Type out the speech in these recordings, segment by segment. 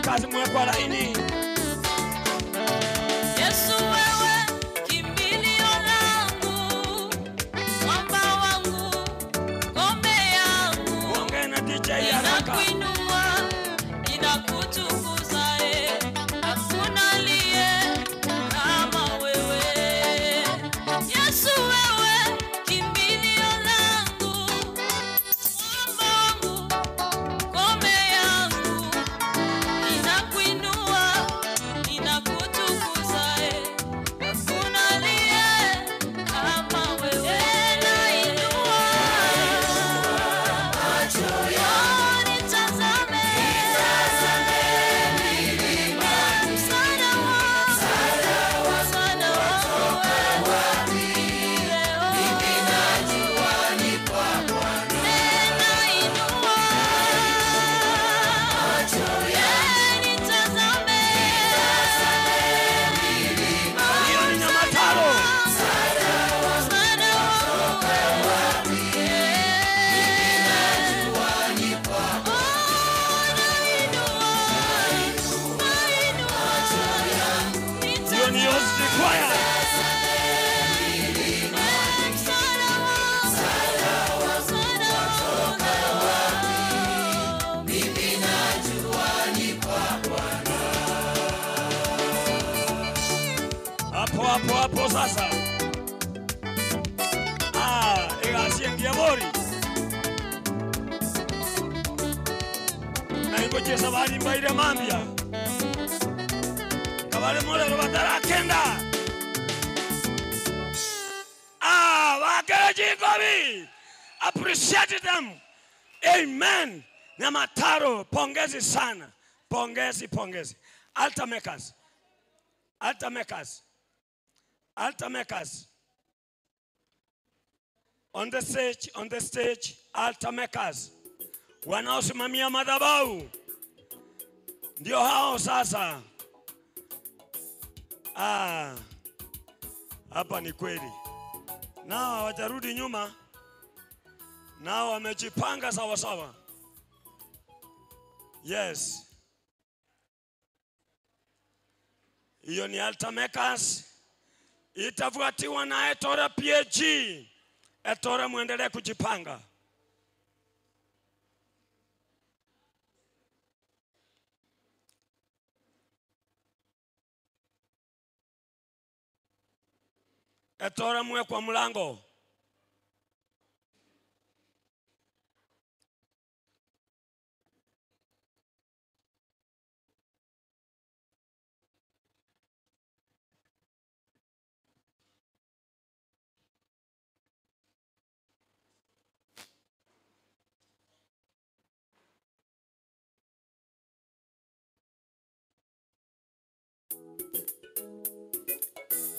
Altar Makers mwekwa laini. Yesu wewe kimbilio langu, mwamba wangu, ngome yangu, Ongea na DJ haraka. ninakuinua, ninakutukuza, eh, hakuna aliye kama wewe. Yesu wewe kimbilio langu, mwamba wangu, ngome yangu, ninakuinua, ninakutukuza, eh, hakuna aliye kama wewe. Nainua macho yangu nitazame, msaada wangu, msaada wangu leo. Nainua macho yangu nitazame, Hiyo ni Nyamataro. msaada wangu Hiyo ni Yosti Choir. Hapo hapo hapo sasa. Ah, igasiengia bori. Na ingocheza bari mbaire mambia. Kabare morero batarakenda. Ah, wakere jikobi. Appreciate them. Amen. Nyamataro, pongezi sana. Pongezi, pongezi. Altar makers. Altar makers. Altar makers. On the stage, on the stage, altar makers. Wanaosimamia madhabahu. Ndio hao sasa. Ah. Hapa ni kweli. Nao hawajarudi nyuma. Nao wamejipanga sawa sawa. Yes. Hiyo ni altar makers. Itafuatiwa na Etora PAG. Etora, muendelee kujipanga. Etora, muwe kwa mlango.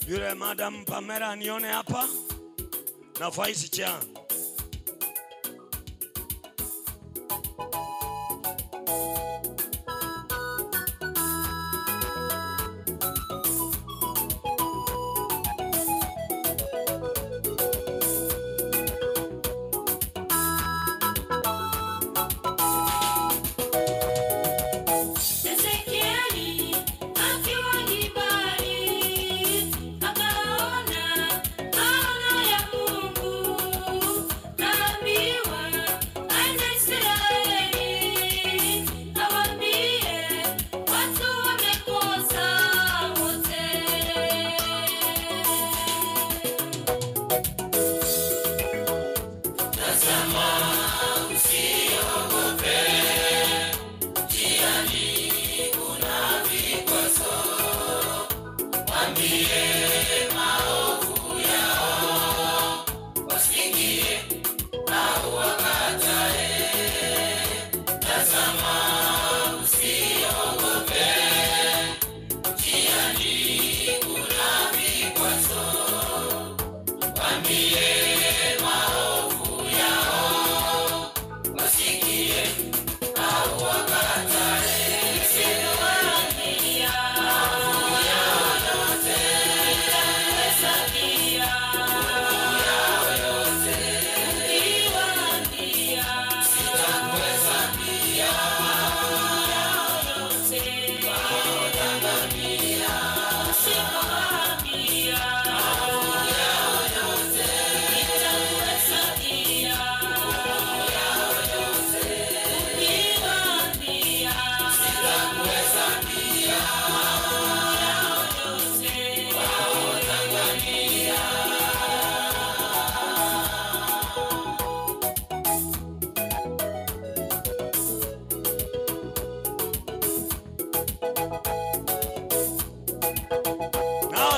Yule Madam Pamela nione hapa na vice chair. Ezekieli akiwa kibali akaona maono ya Mungu, kaambiwa aende Israeli awaambie watu wamekosa wote.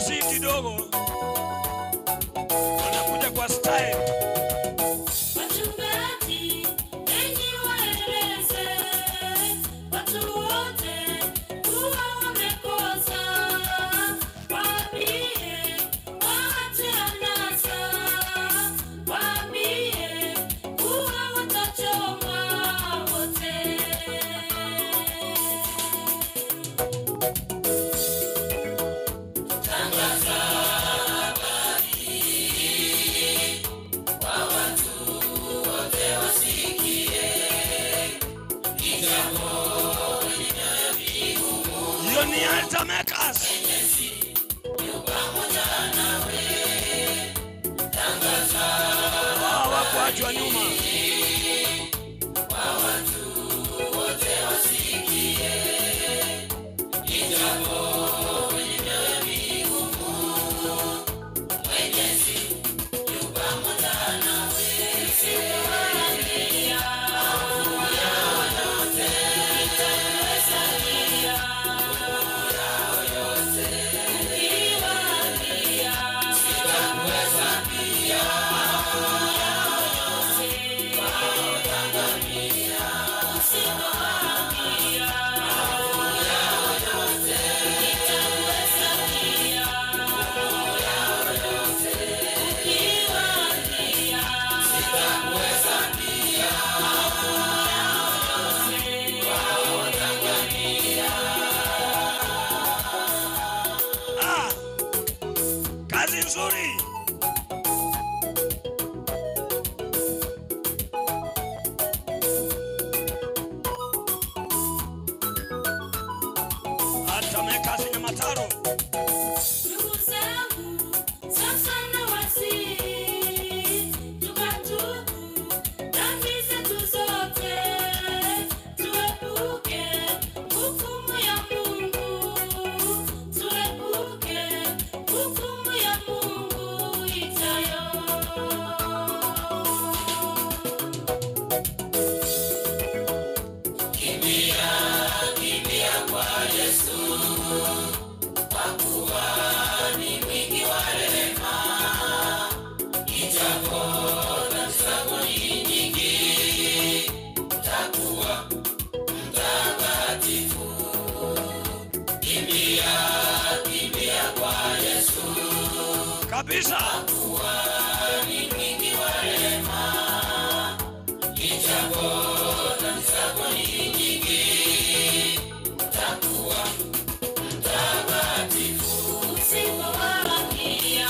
Si kidogo, wanakuja kwa style. Wachungaji, enyi waeleze watu wote kuwa wamekosa, waambie waache anasa, waambie kuwa watachomwa wote. Hiyo ni altar makers. Hawa wakuachwa nyuma. Ah, kazi nzuri. Altar makers Nyamataro. Ndugu zangu, sasa nawasihi, tukatubu dhambi zetu zote, tuepuke hukumu ya Mungu, tuepuke hukumu ya Mungu ijayo. Kabisa. Usipowaambia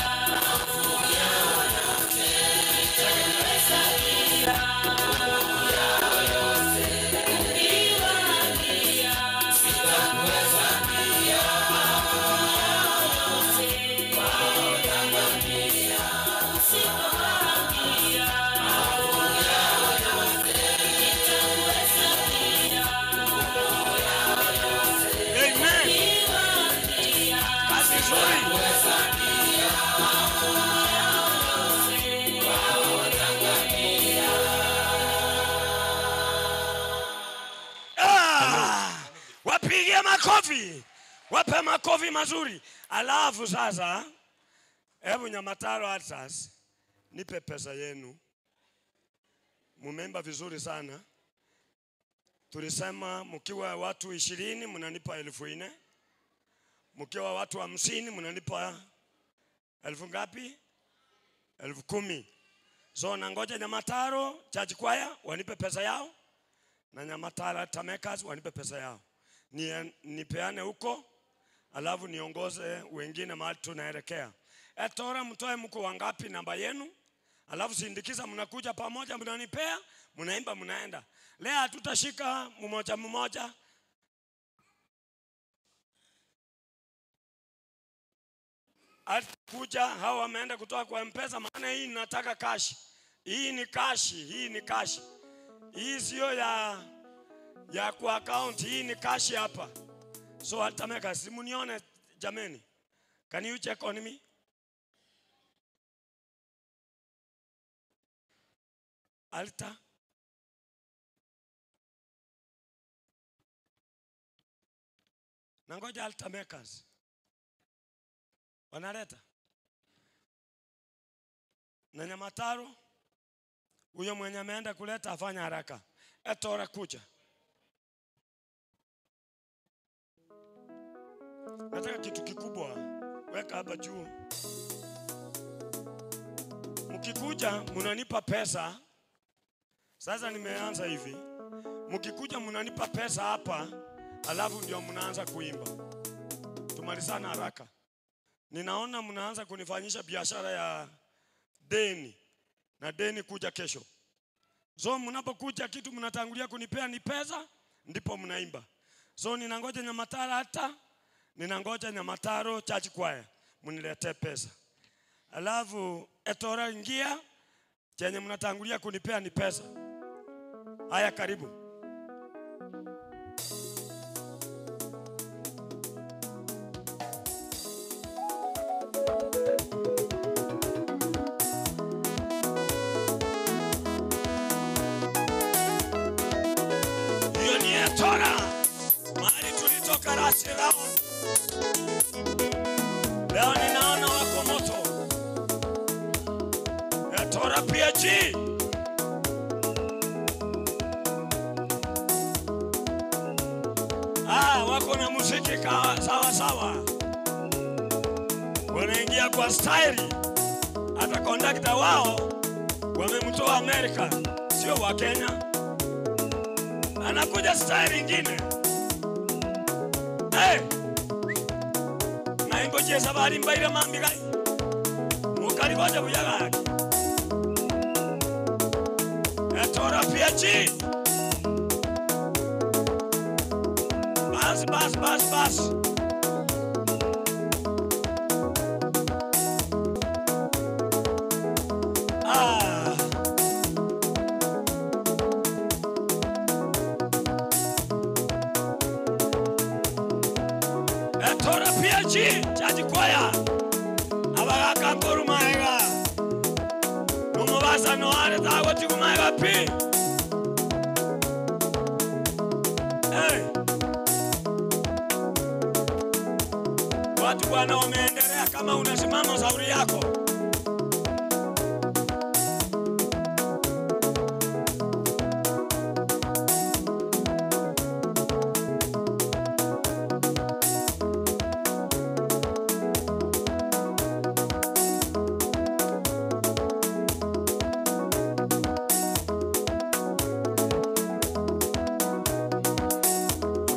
Amen. Kazi nzuri. Ah, wapigie makofi, wape makofi mazuri. Alafu sasa, hebu Nyamataro Altars, nipe pesa yenu. Mumeimba vizuri sana. Tulisema mkiwa watu 20 mnanipa 4,000, mkiwa watu 50 mnanipa elfu ngapi? 10,000. So nangoja Nyamataro Church Choir wanipe pesa yao na Nyamataro Altar Makers wanipe pesa yao, ni nipeane huko, alafu niongoze wengine mahali tunaelekea. Etora, mtoe mko wangapi namba yenu, alafu sindikiza, mnakuja pamoja, mnanipea, mnaimba, mnaenda. Leo hatutashika mmoja mmoja. Atakuja hao wameenda kutoa kwa mpesa, maana hii nataka kashi. Hii ni kashi, hii ni kashi. Hii sio ya kwa account, hii ni kashi hapa. So Altar Makers, simunione jameni. Can you check on me? Altar. Nangoja Altar Makers. Wanaleta na Nyamataro, huyo mwenye ameenda kuleta afanya haraka, etora kuja. Nataka kitu kikubwa, weka hapa juu. Mkikuja mnanipa pesa. Sasa nimeanza hivi, mkikuja mnanipa pesa hapa, alafu ndio mnaanza kuimba. Tumalizana haraka. Ninaona mnaanza kunifanyisha biashara ya deni na deni kuja kesho. So mnapokuja kitu mnatangulia kunipea ni pesa, ndipo mnaimba. So ninangoja Nyamataro, hata ninangoja Nyamataro Church Choir mniletee pesa, alafu etora ingia chenye mnatangulia kunipea ni pesa. Haya, karibu. Hiyo ni etora mahali tulitoka rasi round. Leo ninaona wako moto. Etora PG. Ah, wako na muziki sawa sawa, wanaingia kwa staili. Hata kondakta wao wamemtoa Amerika, sio wa Kenya, anakuja staili ingine. Hey! Naingoje sabari mbaire mambi gai mukari goja buyagaki etora PG. Bas, bas, bas, bas. Ah. Etora PG Church Choir. Abagaka maega. Numubasa no are tago tigumaega pi. Hey. Watu bwana wameendelea, kama unasimama sauri yako.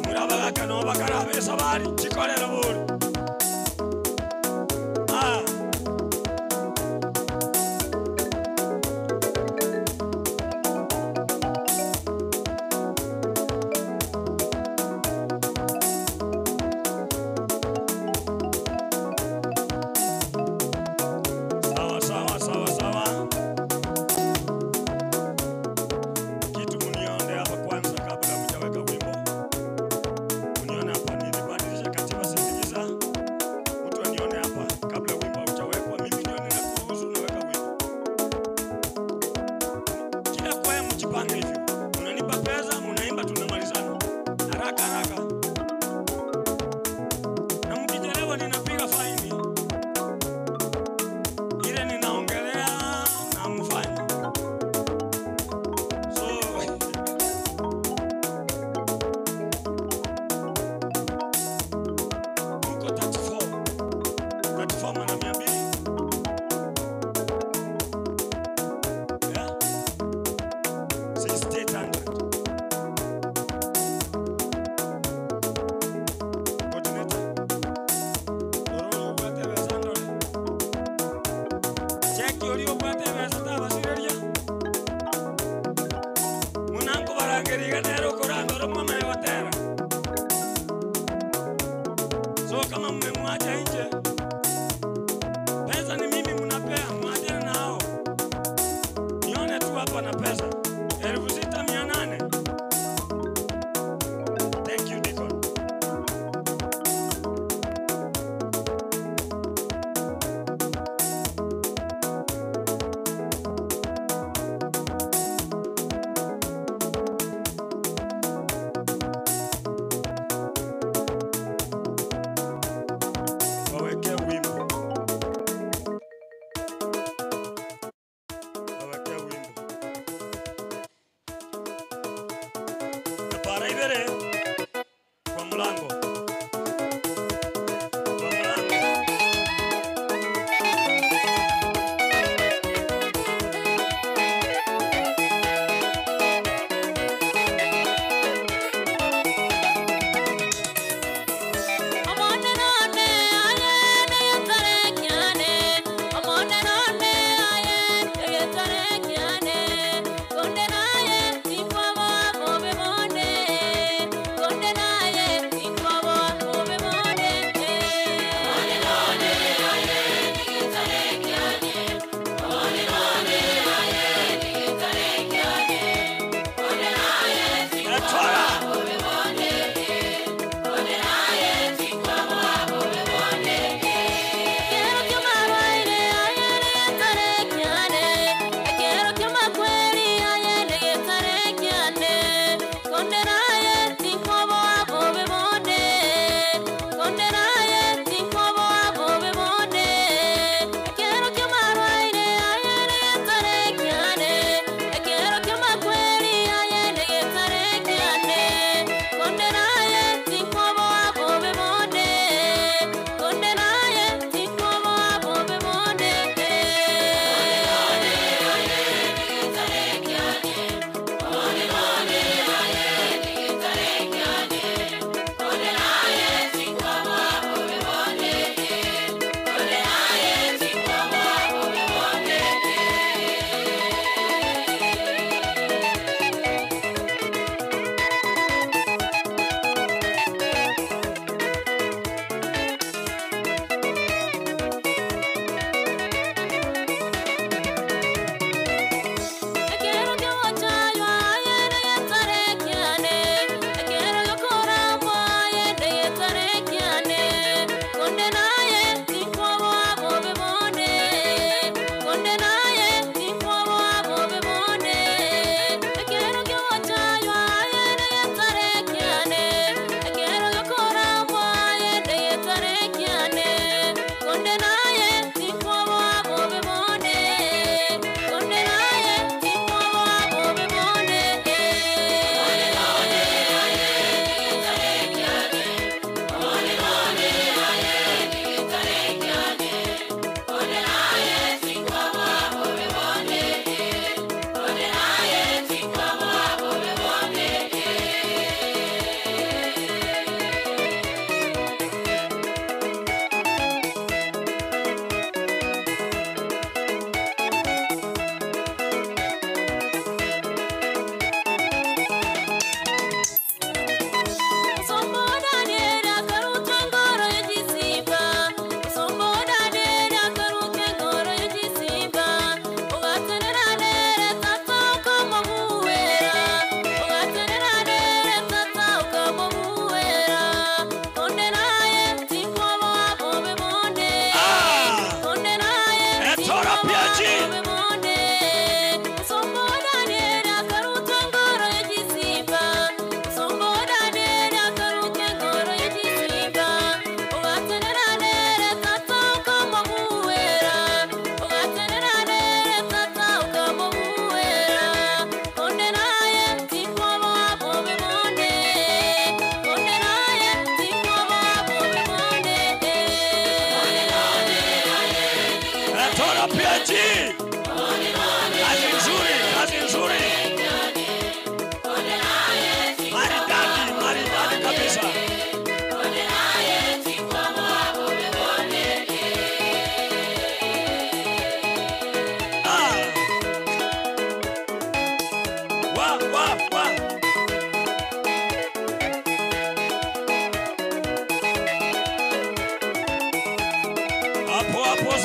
Murabagaka no bakarabe sabari chikorera buri. Ah. Sawa sawa sawa sawa. Kitu mnione hapa kwanza kabla mjaweka wimbo. Mnione hapa nilibadilisha katiba sindikiza. Mtu anione hapa kabla wimbo haujawekwa. Mimi ndio ninakuruhusu naweka wimbo. Kila kwaya mjipange hivyo. Mnanipa pesa, mnaimba tunamalizana. Haraka haraka. Na mkichelewa ninapiga faini. Ile ninaongelea na mfanye. So Tuko 34. 34 mara 200. Yeah. 6800. Coordinator. Ororo ubwate besa ndore. Cheki ori ubwate besa tabasireria. Munango barangeriga nero korandoro mama yotera. So kama mmemwacha nje, pesa ni mimi mnapea, mwachane na hao. Nione tu hapa na pesa 6,800. Thank you Deacon. Waweke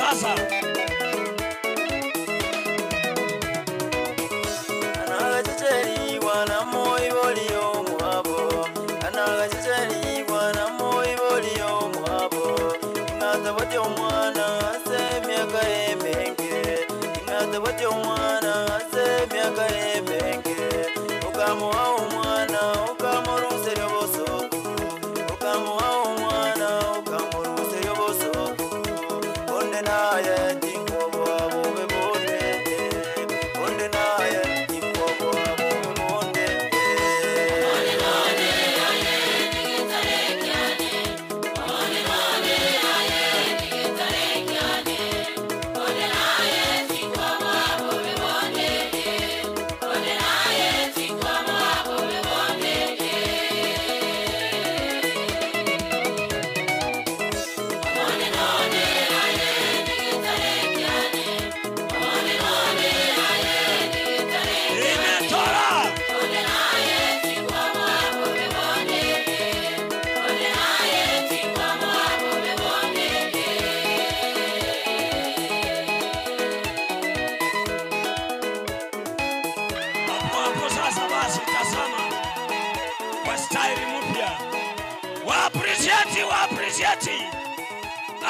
sasa. Anagachicherigwa na moibori omwabo, anagachicherigwa na moibori omwabo. Ing'atabwati omwana ase emiaka emenge, ing'atabwati omwana ase emiaka emenge. Okamoa omwana okamoruseria obosoku, okamoa omwana okamoruseria obosoku. Onde naye tinkoboa bobe bonde, onde naye tinkoboa bobe bonde. Imetora. Hapo hapo sasa basi tazama kwa staili mpya. Wa appreciate, wa appreciate.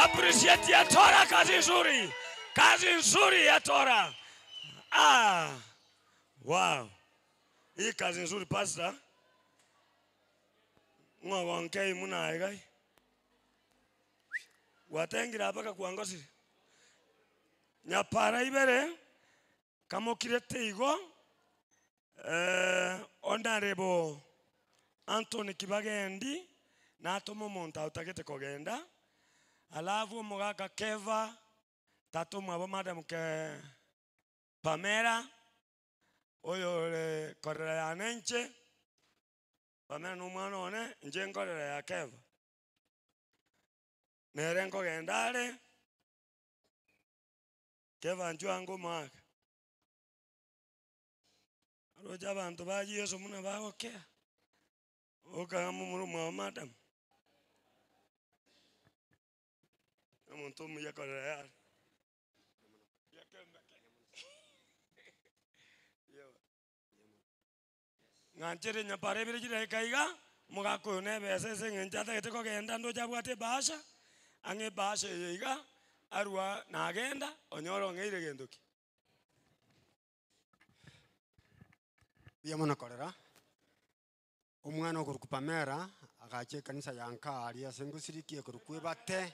Appreciate ya Tora, kazi nzuri. Kazi nzuri ya Tora. Ah. Wow. Hii kazi nzuri pastor. Ng'ogonkei muna aigai. Watengira paka kuangosire. Nyapara ibere kamokirete igo Honorable Anthony Kibagendi natoma omonto aotagete kogenda alafu omogaka Keva tata omwabo madam ke Pamela oyo ore korera yane inche Pamela na omwana one inche nkorera ya Keva nere nkogenda are Keva inchuo ange omoaka Oroche abanto ba Yeso buna bagokea, okang'a momura omwabo madam. Omonto omuya korera yare. Ng'anchere nyapara ebere chidaeka iga, omogaka oyo na ebesa ase eng'encho atagete kogenda ndoche abwate ebahasha, ang'e ebahasha eye iga, arwa nagenda, onyore ong'eire gento ki. Mbuya mono korera, omwana okorokwa Pamela agacha ekanisa ya nka aria ase ngosiriki ekorokwa Ebate,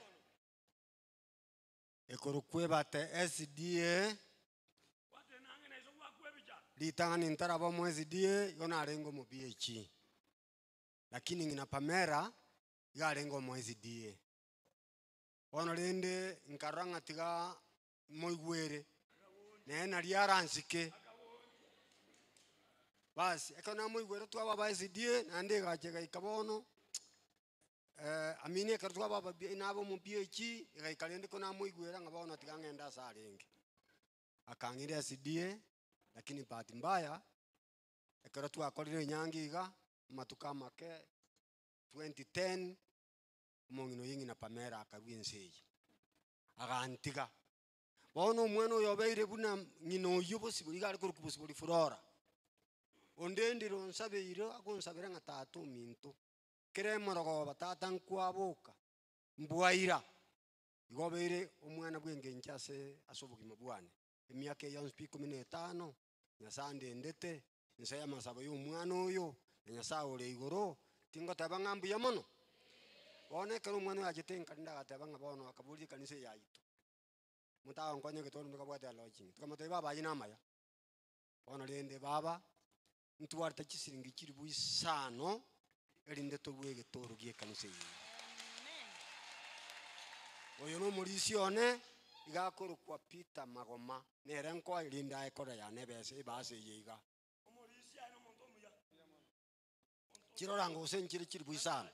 ekorokwa Ebate SDA, ritang'ani ntaraba omo SDA, igo narenge omo BHE. Lakini ng'ina Pamela, iga arenge omo SDA. Bono rende, nkarora ng'a tiga moigwere, nere naria aransike. Basi, ekero namoigwere twaba aba SDA, naende egacha egaika bono, amini ekero twaba aba B naba omo BHE, egaika rende ko namoigwera ng'a bono tiga ng'ende ase arenge. Akang'ira SDA, lakini bahati mbaya, ekero twakorire enyangi iga, amatuko amake, 2010, omong'ina oyio ng'ina Pamela akarwa ense eye, agantiga. Bono omwana oyo obeire buna ng'ina oyio bosibori iga are korokwa bosibori Flora. Onde ndire onsabeire agonsabera ng'a tata ominto, kera emorogoba tata nkwaboka, mbwaira, igo obeire omwana bw'engencho ase ase obogima bwane. Emiaka eye yonsi pi ikomi na etano, Nyasaye andendete, inse y'amasabo ya omwana oyo, na Nyasaye ore igoro, tingoteba ng'a mbuya mono. Bono ekero omwana oyo achete nka rende agateba ng'a bono akaboria ekanisa eye yaito, motagonkonya egetoro ntokabwate lodging, tokamotebia baba ayio namaya. Bono rende baba, ntwarete chisiringi chilifu isano, erinde torue egetoro gie ekanisa eye. Oyo na omorisia one, iga akorokwa Peter Magoma, nere nkoa erinde aye korora yane ebesa ebasa eye iga. Chirora gose nchire chilifu isano.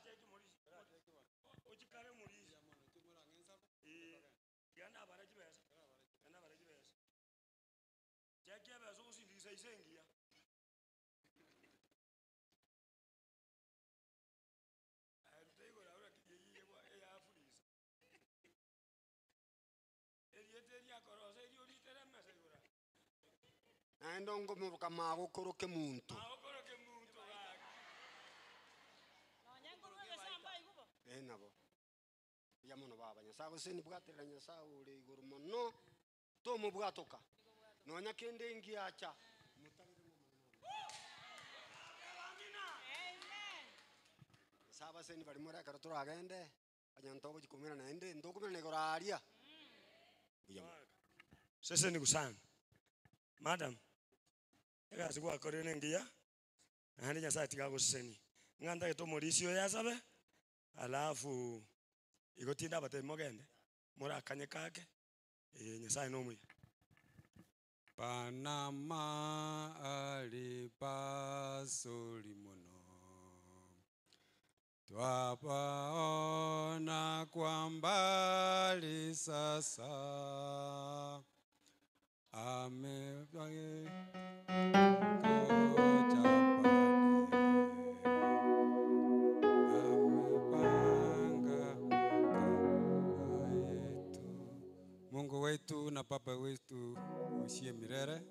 Naende onkomoroka magokoro kemunto. Ee nabo. Mbuya mono baba. Nyasae agosesenie bwaterera Nyasae ore igoro mono tomobwatoka nonya kende ngiacha motarere ng'a Omonene ore. Nyasae abasesenie baria more ekero toragende onye ntogochia koumerana naende ntokoumerana igoro aaria. Mbuya mono. Sesenigu sana. Madam, egasi gwakorire nengiya, naende Nyasaye tiga agosesenie. Ng'a ntagete omorisia oyo asabe, alafu igo tinde abatebi mogende, morakanye kake, eh Nyasaye nomuya. Panama ari pasuri muno, twapaona kwa mbali sasa. Amepanga makao yetu. Mungu wetu na Baba wetu uishie milele,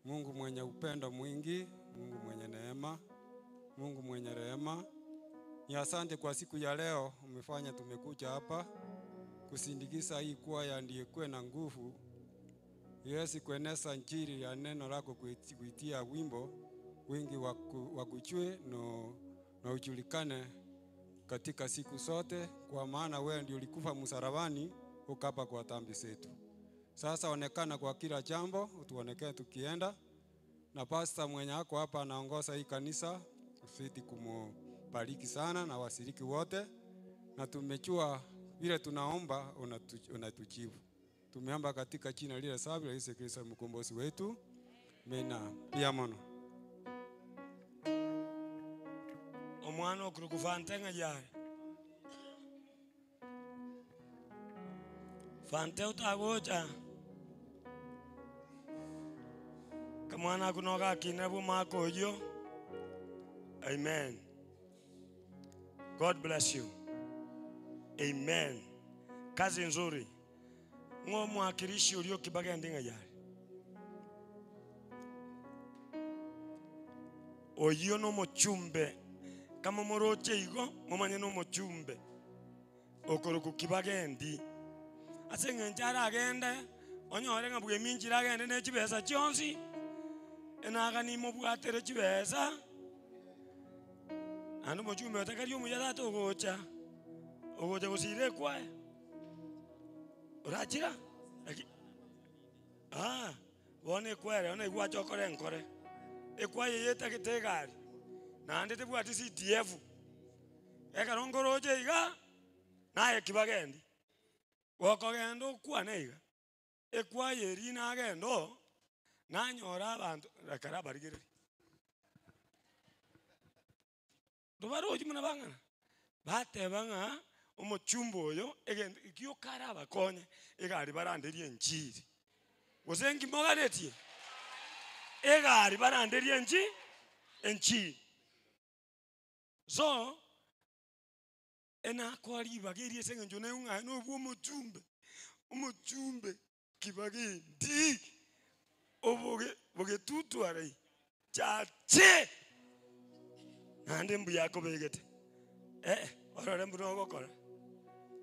Mungu mwenye upendo mwingi, Mungu mwenye neema, Mungu mwenye rehema, ni asante kwa siku ya leo umefanya tumekuja hapa kusindikiza hii kwaya ndiye kuwe na nguvu iwezi kueneza injili ya neno lako kuitia wimbo wingi wakujue na ujulikane katika siku zote, kwa maana wewe ndio ulikufa msalabani ukapa kwa dhambi zetu. Sasa onekana kwa kila jambo, utuonekee tukienda na pasta mwenye ako hapa anaongoza hii kanisa, usiti kumubariki sana na washiriki wote, na tumejua vile tunaomba unatujibu. Tumeomba katika jina lile safi la Yesu Kristo mkombozi wetu. Amina. Pia mono. Omwana okorokwa Fante ng'ai are? Fante otagocha? Kamwana ako nogakinera bwa omwaka oyio. Amen. God bless you. Amen. Kazi nzuri. Ng'o omwakilishi oria okibagendi ng'ai are? Oyio nomochumbe, kama moroche igo, momanye nomochumbe okorokwa kibagendi. Ase eng'encho aragende, onyore ng'a bweminchire agende ne chibesa chionsi, enaga nimobwatere chibesa, naende omochumbe otakari omuya tata ogocha, ogocha gosira ekwaya, orachira? Naki ah, bono ekwaya ere naigwa ache okore enkore, ekwaya eye etagete egari, naende tebwati CDF, ekero nkoroche iga, naye kibagendi, gokogenda okwane iga, ekwaya eria nagenda oo, nanyora abanto, ekero abarigereria. Tobarochi buna bang'ana? Bateba ng'a omochumba oyo egento gioka arabakonye egari baranderie enchiri. Gose nki moganetie? Egari baranderie enchi enchiri. So, enakoa ribaga eria ase eng'encho naigwe ng'a aye nobwe omochumbe, omochumbe kibagendi oboge bogetutwarai chache naende mbuya akobegete eh orore mbuna ogokora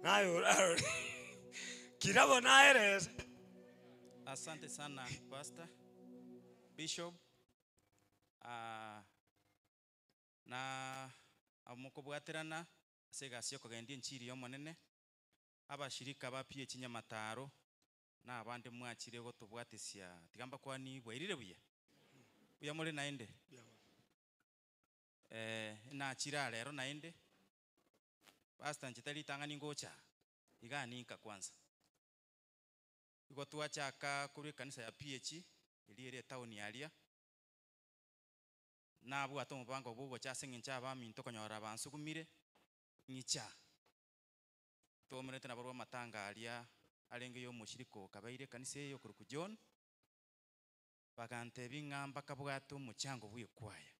naye orarore kira bono aerese. Asante sana Pastor, Bishop, ah, na mokobwaterana ase egasi y'okogendia enchiri y'Omonene, abashirika ba PH Nyamataro, na abande mwachire gotobwatesia tiga mbakwani bwairire buya? Buya more naende? Eh, nachire aa rero naende, Pastor inche tari ritang'ani ngocha aa, igaa ninka kwanza. Igo twachaka korwa ekanisa ya PH, eria ere etown aria, nabwate omobango bwa ogocha ase eng'encho abaminto konyora bansugumire, ng'iche aa. Twaumerete nabarabwo amatanga aria arenge ya omoshirika okabeire ekanisa eye okorokwa John, bagantebia ng'a mbakabwate omochango bwa ekwaya.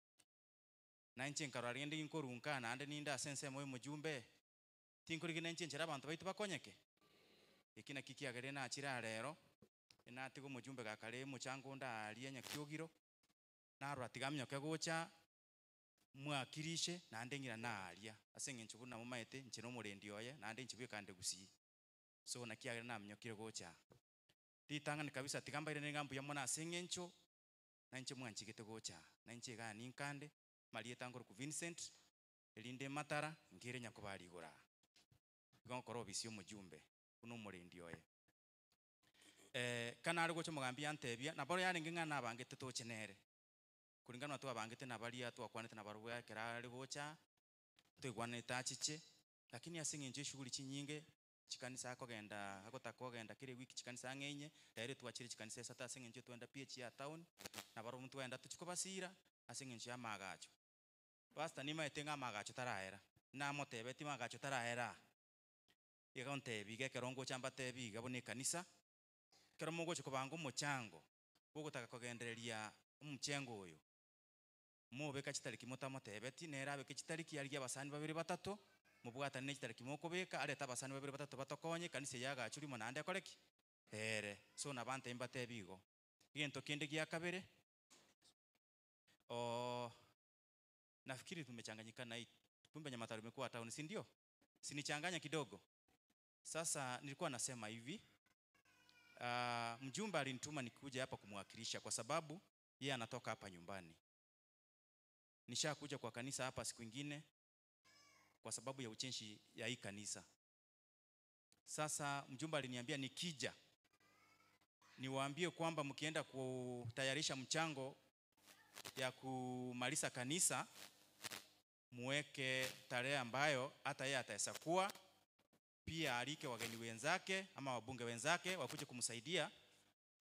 Na inche nkarora rende ginkorunka naende ninde ase ensemo ya omojumbe, tinkorigia na inche enchera abanto baito bakonyeke? Eki nakio kiagerire nachire aa rero. Natiga omojumbe gakare omochango onde aaria Nyakiogiro, narora tiga aminyoke gocha, mwakirishe naende ng'ina naaria, ase eng'encho buna momaete inche na omorendi oye, naende inche bweka nde gusii. So naki agere naminyokire gocha aa. Ritang'ani kabisa tiga mbairane ng'a mbuya mono ase eng'encho, na inche mwanchigete gocha aa, na inche igaa ninkande, marieta nkorokwa Vincent, erinde matara, nkere nyakobari igoro aa. Igo ngokora obisi ya omojumbe, buna omorendi oye. Ekero nare gocha omogambi yantebia, nabo yarenge ng'a nabangete toche nere, kulingana buna twabangete na baria twakwanete nabarobwo ekero are gocha, ntoigwananete achiche, lakini ase eng'encho ya eshughuli chinyinge, chikanisa akogenda agotaka kogenda kera ewiki chikanisa ang'e inye, rero twachire chikanisa isato ase eng'encho twenda pi echia town, nabarobwo ntwagenda tochia kobasira, ase eng'encho ya amaagacho. Pastor nimaete ng'a amaagacho taraera, namotebetie maagacho taraera aa. Iga ontebi iga ekero ngocha mbatebi iga buna ekanisa, ekero mogocha kobanga omochango, bogotaka kogendereria omochengo oyo, mobeka chitariki motamotebeti, nere abeke chitariki arigie abasani babere batato, mobwatane ne chitariki mokobeka, arete abasani babere batato batokonye, ekanisa eye agachwe rimo naende ekore ki? Eere. So nabantebi mbatebi igo. Egento kende gia kabere, ooh nafikiri tumechanganyikana hii, kumbe Nyamataro imekuwa town si ndio? Si nichanganya kidogo? Sasa nilikuwa nasema hivi, mjumbe alinituma nikuje hapa kumwakilisha kwa sababu yeye anatoka hapa nyumbani. Nishakuja kwa kanisa hapa siku ingine kwa sababu ya ujenzi ya hii kanisa. Sasa mjumbe aliniambia nikija niwaambie kwamba mkienda kutayarisha mchango ya kumaliza kanisa muweke tarehe ambayo hata yeye ataweza kuwa pia alike wageni wenzake ama wabunge wenzake wakuje kumsaidia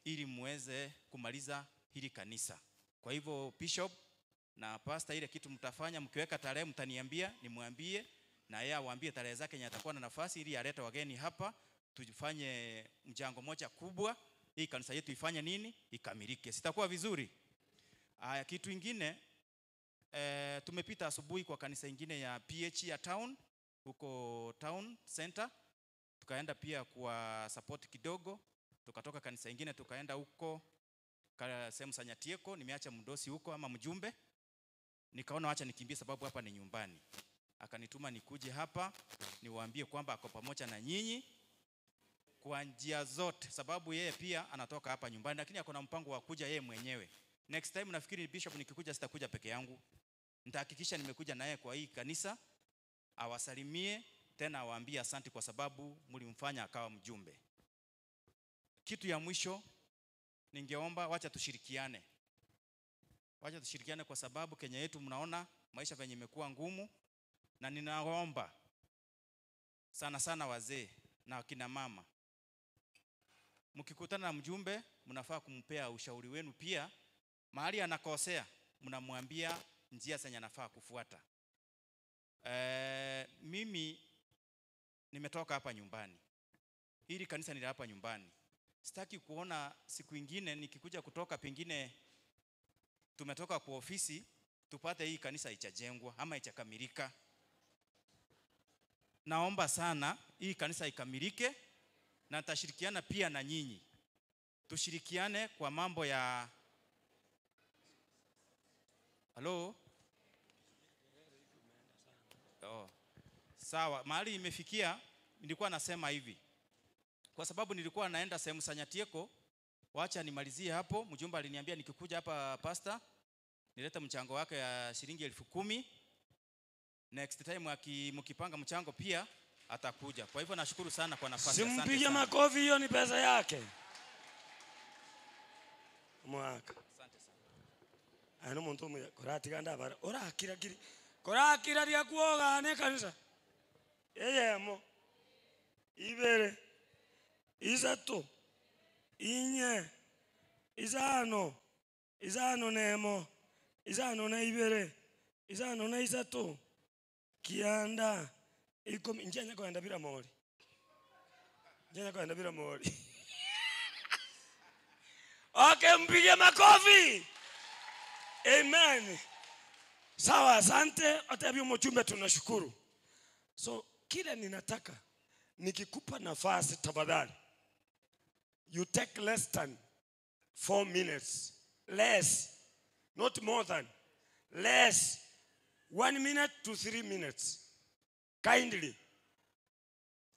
ili muweze kumaliza hili kanisa. Kwa hivyo bishop na pastor, ile kitu mtafanya mkiweka tarehe mtaniambia, nimwambie na yeye awaambie tarehe zake yenye atakuwa na nafasi ili alete wageni hapa tufanye mchango moja kubwa, hii kanisa yetu ifanye nini, ikamilike. Sitakuwa vizuri? Aya, kitu ingine tumepita asubuhi kwa kanisa ingine ya PH ya town huko town center, tukaenda pia kwa support kidogo, tukatoka kanisa ingine tukaenda huko sehemu za Nyatieko, nimeacha mdosi huko ama mjumbe, nikaona wacha nikimbie sababu hapa ni nyumbani. Akanituma nikuje hapa niwaambie kwamba ako pamoja na nyinyi kwa njia zote, sababu yeye pia anatoka hapa nyumbani, lakini ako na mpango wa kuja yeye mwenyewe. Next time nafikiri bishop, nikikuja sitakuja peke yangu, nitahakikisha nimekuja naye kwa hii kanisa, awasalimie tena awaambie asante kwa sababu mlimfanya akawa mjumbe. Kitu ya mwisho ningeomba, wacha tushirikiane, wacha tushirikiane kwa sababu Kenya yetu mnaona maisha venye imekuwa ngumu, na ninaomba sana sana wazee na akina mama, mkikutana na mjumbe mnafaa kumpea ushauri wenu pia. Mahali anakosea mnamwambia njia zenye anafaa kufuata. Mimi nimetoka hapa nyumbani, hili kanisa ni la hapa nyumbani. Sitaki kuona siku ingine nikikuja kutoka pengine tumetoka kwa ofisi tupate hii kanisa haichajengwa ama haijakamilika. Naomba sana hii kanisa ikamilike, na nitashirikiana pia na nyinyi, tushirikiane kwa mambo ya halo. Oh. Sawa, mahali imefikia nilikuwa nasema hivi kwa sababu nilikuwa naenda sehemu za Nyatieko. Wacha nimalizie hapo. Mjumbe aliniambia nikikuja hapa pastor nilete mchango wake ya shilingi 10,000. Next time mkipanga mchango pia atakuja. Kwa hivyo nashukuru sana kwa nafasi. Asante Simpige sana. makofi, hiyo ni pesa yake. Mwaka. Asante sana. Ano muntu omuya koratiga ndabara orakira kiri korakira ria kuogane kanisa eyemo ibere isato inye isano isano nemo isano na ibere isano na isato kianda ikumi njenya kwenda bila mori njenya kwenda bila mori. Okay, mpige makofi. Amen. Sawa, asante. Hata hiyo mjumbe tunashukuru. So kile ninataka nikikupa nafasi tafadhali, You take less than 4 minutes. Less, not more than. Less. 1 minute to 3 minutes. Kindly.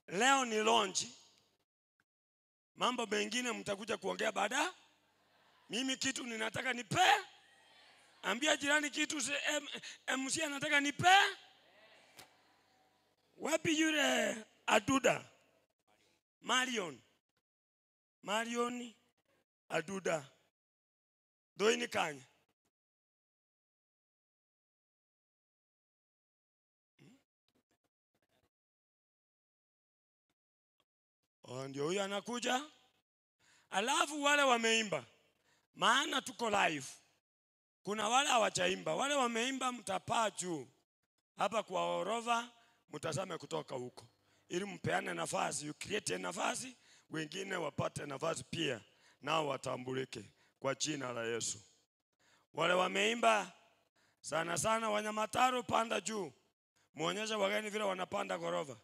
Leo ni launch. Mambo mengine mtakuja kuongea baada. Mimi kitu ninataka nipe. Ambia jirani kitu MC anataka nipe. Wapi yule Aduda? Marion. Marion Aduda. Doini kanya. Oh, ndio huyo anakuja. Alafu wale wameimba, maana tuko live. Kuna wale hawajaimba, wale wameimba mtapaa juu hapa kwa orova, mtazame kutoka huko, ili mpeane nafasi, you create nafasi, wengine wapate nafasi pia, nao watambulike kwa jina la Yesu. Wale wameimba sana sana, Wanyamataro, panda juu, muonyeshe wageni vile wanapanda gorova.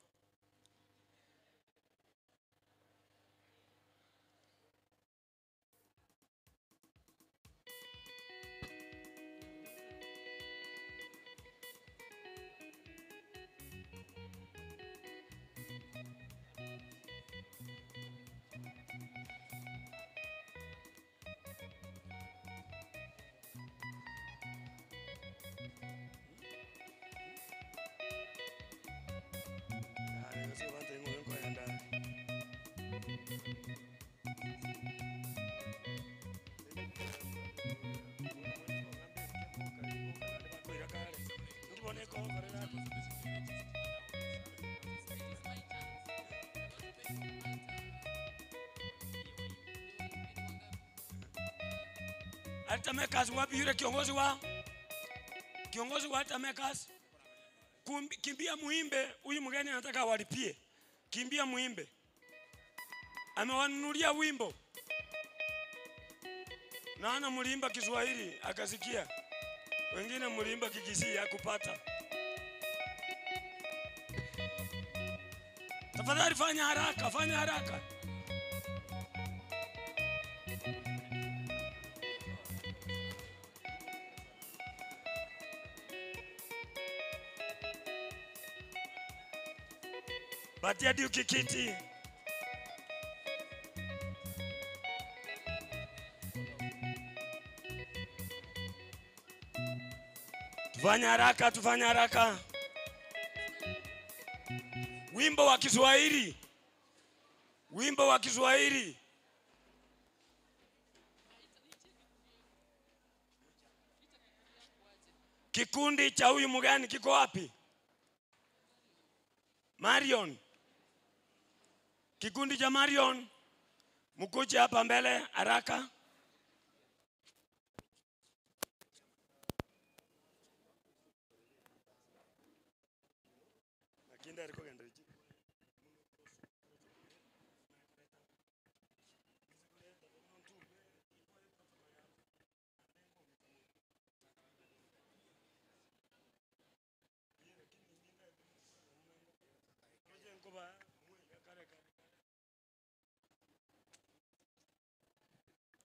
Altamekas, wapi yule kiongozi wa kiongozi wa Altamekas? Kimbia muimbe, huyu mgeni anataka awalipie. Kimbia muimbe, amewanunulia wimbo. Naona muliimba Kiswahili akasikia, wengine muliimba Kikisii hakupata. Tafadhali fanya haraka, fanya haraka. Patia Duke kiti. Tufanye haraka, tufanye haraka. Wimbo wa Kiswahili. Wimbo wa Kiswahili. Kikundi cha huyu mgani kiko wapi? Marion. Kikundi cha Marion, mkuje hapa mbele haraka.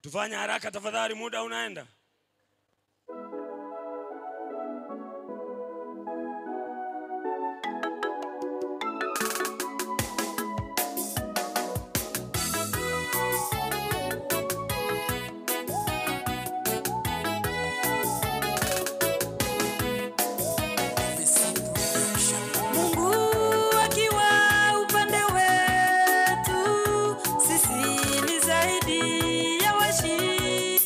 Tufanye haraka tafadhali, muda unaenda. Mungu akiwa upande wetu, sisi ni zaidi ya washindi.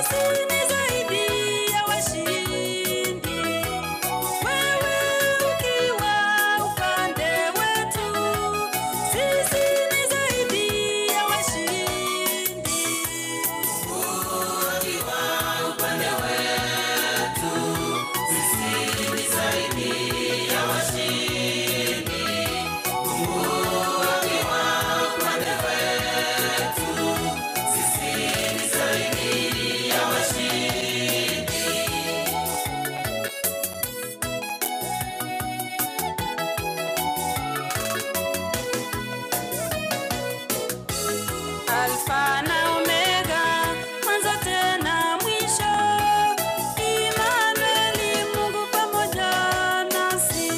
Sisi ni zaidi ya washindi. Wewe ukiwa upande wetu, sisi ni zaidi ya washindi. Ukiwa upande wetu, sisi ni zaidi ya washindi. Mungu akiwa upande wetu, sisi ni zaidi ya washindi. Alfa na Omega, mwanzo tena mwisho. Imanueli, Mungu pamoja nasi.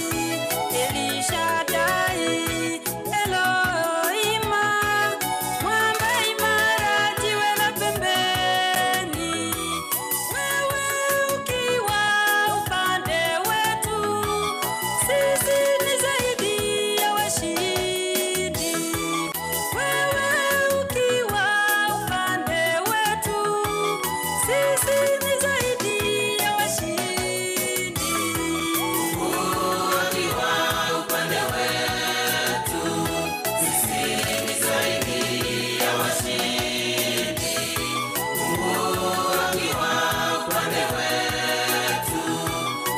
Elishadai, Elohima, mwamba imara, jiwe la pembeni. Wewe ukiwa upande wetu, sisi ni zaidi ya washindi. Wewe ukiwa upande wetu, sisi ni zaidi ya washindi. Ukiwa upande wetu, sisi ni zaidi ya washindi. Ukiwa upande wetu,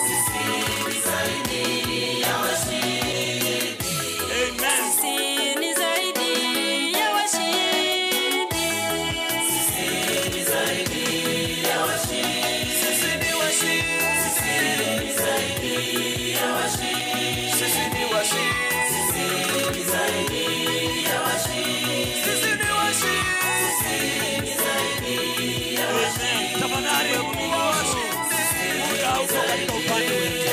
sisi ni zaidi ya washindi. Sisi ni zaidi ya washindi. Sisi ni zaidi ya washindi. Sisi ni washindi. Sisi ni zaidi ya washindi. Sisi ni washindi. Sisi ni zaidi ya washindi. Sisi ni washindi. Sisi ni zaidi ya washindi. Tafadhali mniruhusu. Muda uko katika upande wetu.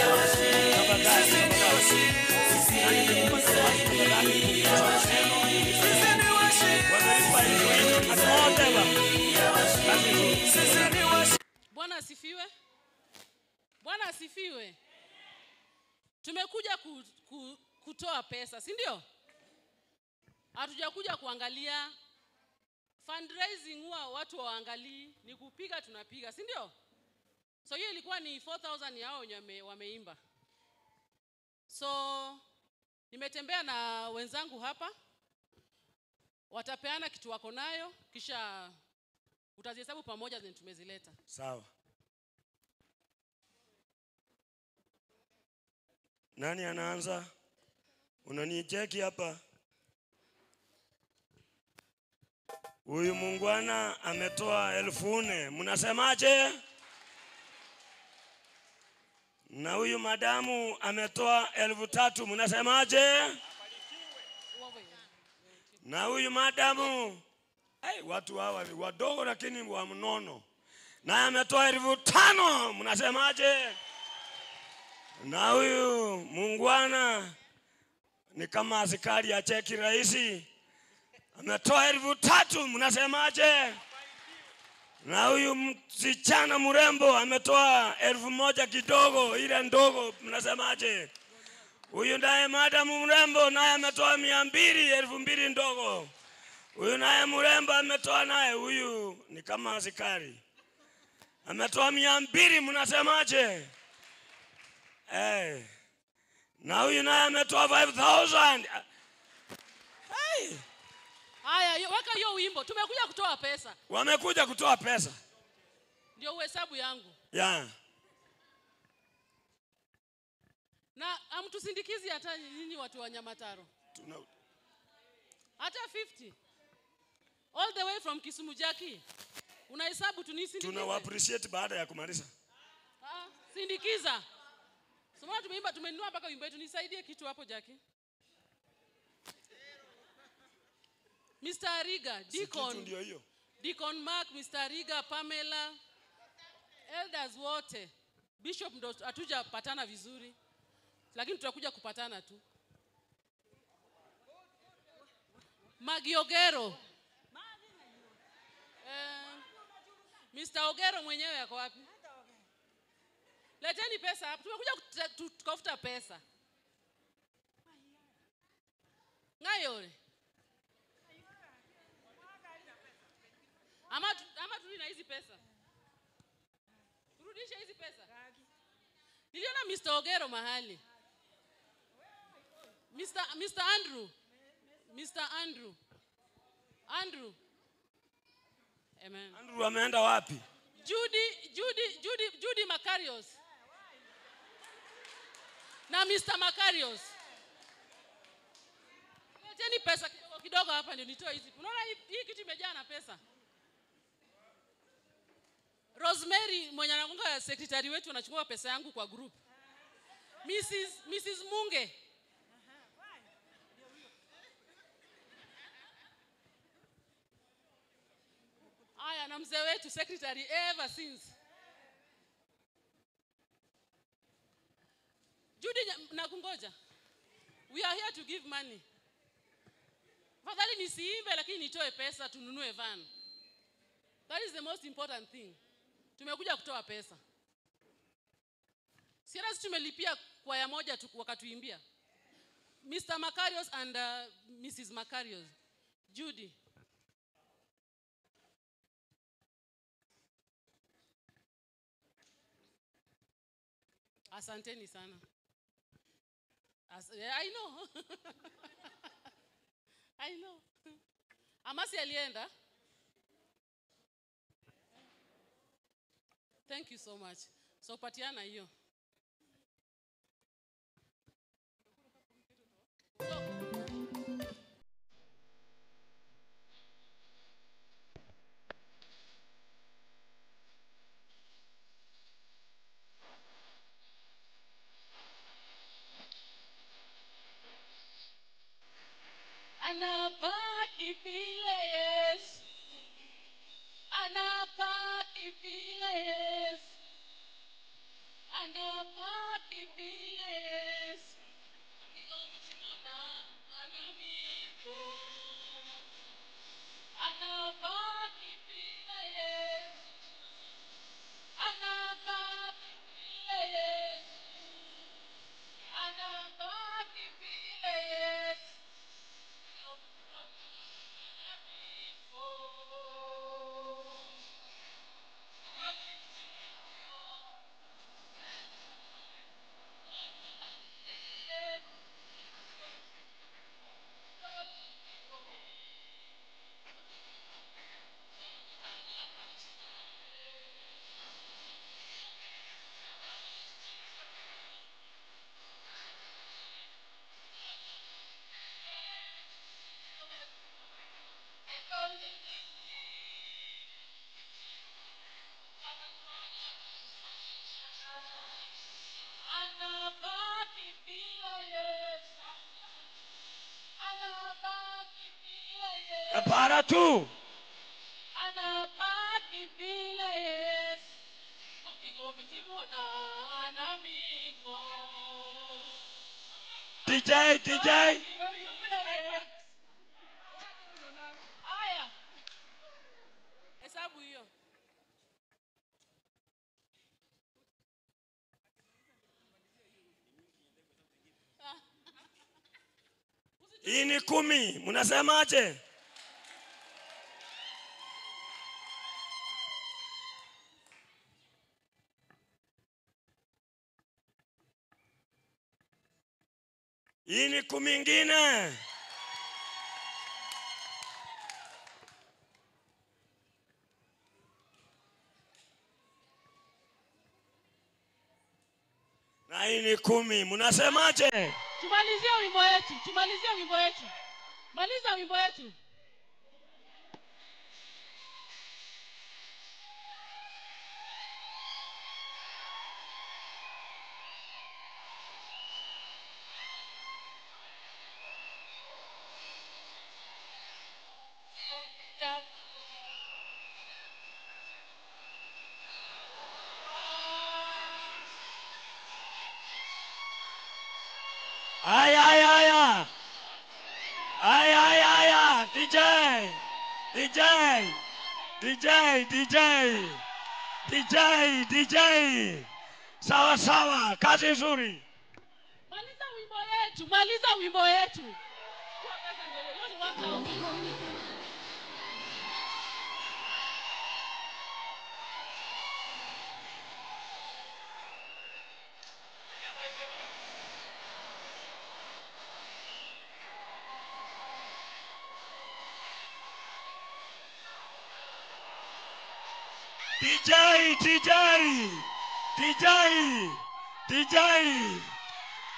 Tafadhali, tafadhali. Na nimekupa nafasi, tafadhali, kuuliza maneno. Wamelipa elfu nne. Whatever. Kazi nzuri. Bwana asifiwe. Bwana asifiwe. Tumekuja kutoa pesa, si ndio? Hatujakuja kuangalia fundraising, huwa watu waangalii, ni kupiga tunapiga, si ndio? So hiyo ilikuwa ni 4000 yao wenye wameimba. So nimetembea na wenzangu hapa, watapeana kitu wako nayo, kisha utazihesabu pamoja zenye tumezileta. Sawa. Nani anaanza? Unanicheki hapa. Huyu mungwana ametoa 4,000. Mnasemaje? Na huyu madamu ametoa 3,000. Mnasemaje? Na huyu madamu, hey, watu hawa ni wadogo lakini wa mnono, naye ametoa 5,000. Mnasemaje? Na huyu mungwana ni kama askari ya cheki rahisi, ametoa 3,000. Mnasemaje? Na huyu msichana mrembo ametoa 1,000 kidogo, ile ndogo. Mnasemaje? Huyu naye madamu mrembo naye ametoa 200, 2,000 ndogo. Huyu naye mrembo ametoa naye, huyu ni kama askari ametoa 200. Mnasemaje? Na huyu naye ametoa 5,000. Hey. Haya, weka hiyo wimbo. Tumekuja kutoa pesa. Wamekuja kutoa pesa. Ndio uhesabu yangu. Yeah. Na hamtusindikizi hata nyinyi watu wa Nyamataro. Hata 50. All the way from Kisumu Jackie. Unahesabu tunisindikize. Tunawa appreciate baada ya kumaliza. Sindikiza. Soma tumeimba, tumenunua mpaka wimbo wetu. Nisaidie kitu hapo Jackie. Mr. Ariga, Si kitu Deacon. ndio hiyo. Deacon Mark, Mr. Ariga, Pamela, elders wote. Bishop ndo hatujapatana vizuri. Lakini tutakuja kupatana tu. Maggie Ogero. Mr. Ogero mwenyewe ako wapi? Leteni pesa hapa. Tumekuja kutafuta pesa. Ngayore. Ama tuli na hizi pesa. Turudishe hizi pesa. Niliona Mr. Ogero mahali. Mr. Andrew. Mr. Andrew. Andrew. Amen. Andrew ameenda wapi? Judy, Judy, Judy, Judy Makarios. Na Mr. Makarios. Leteni pesa kidogo kidogo hapa ndio nitoe hizi. Unaona hii kitu imejaa na pesa. Rosemary mwenye anakuwa secretary wetu anachukua pesa yangu kwa group. Mrs. Munge. Aya, na mzee wetu secretary ever since. Judy nakungoja. We are here to give money. Fadhali nisiimbe lakini nitoe pesa tununue van. That is the most important thing. Tumekuja kutoa pesa. Sisi tumelipia kwaya moja tu wakatuimbia. Mr. Makarios and Mrs. Makarios. Judy. Asanteni sana. I know. I know. Amasi alienda. Thank you so much. So patiana hiyo. Anabaki vile Yesu. Anabaki vile Yesu. Anabaki vile Yesu. Anabaki vile Yesu. Anabaki vile Yesu. Anabaki vile Yesu. Para tu. Anabaki vile Yesu. DJ, DJ. Aya. Hesabu hiyo. Hii ni 10. Mnasemaje? Hii ni 10 ingine. Na hii ni 10. Mnasemaje? Tumalizie wimbo wetu, tumalizie wimbo wetu. Maliza wimbo wetu. Aya, aya, aya. Aya, aya, aya. DJ. DJ. DJ, DJ. DJ, DJ. Sawa, sawa. Kazi nzuri. Maliza wimbo yetu, maliza wimbo yetu. DJ, DJ, DJ, DJ,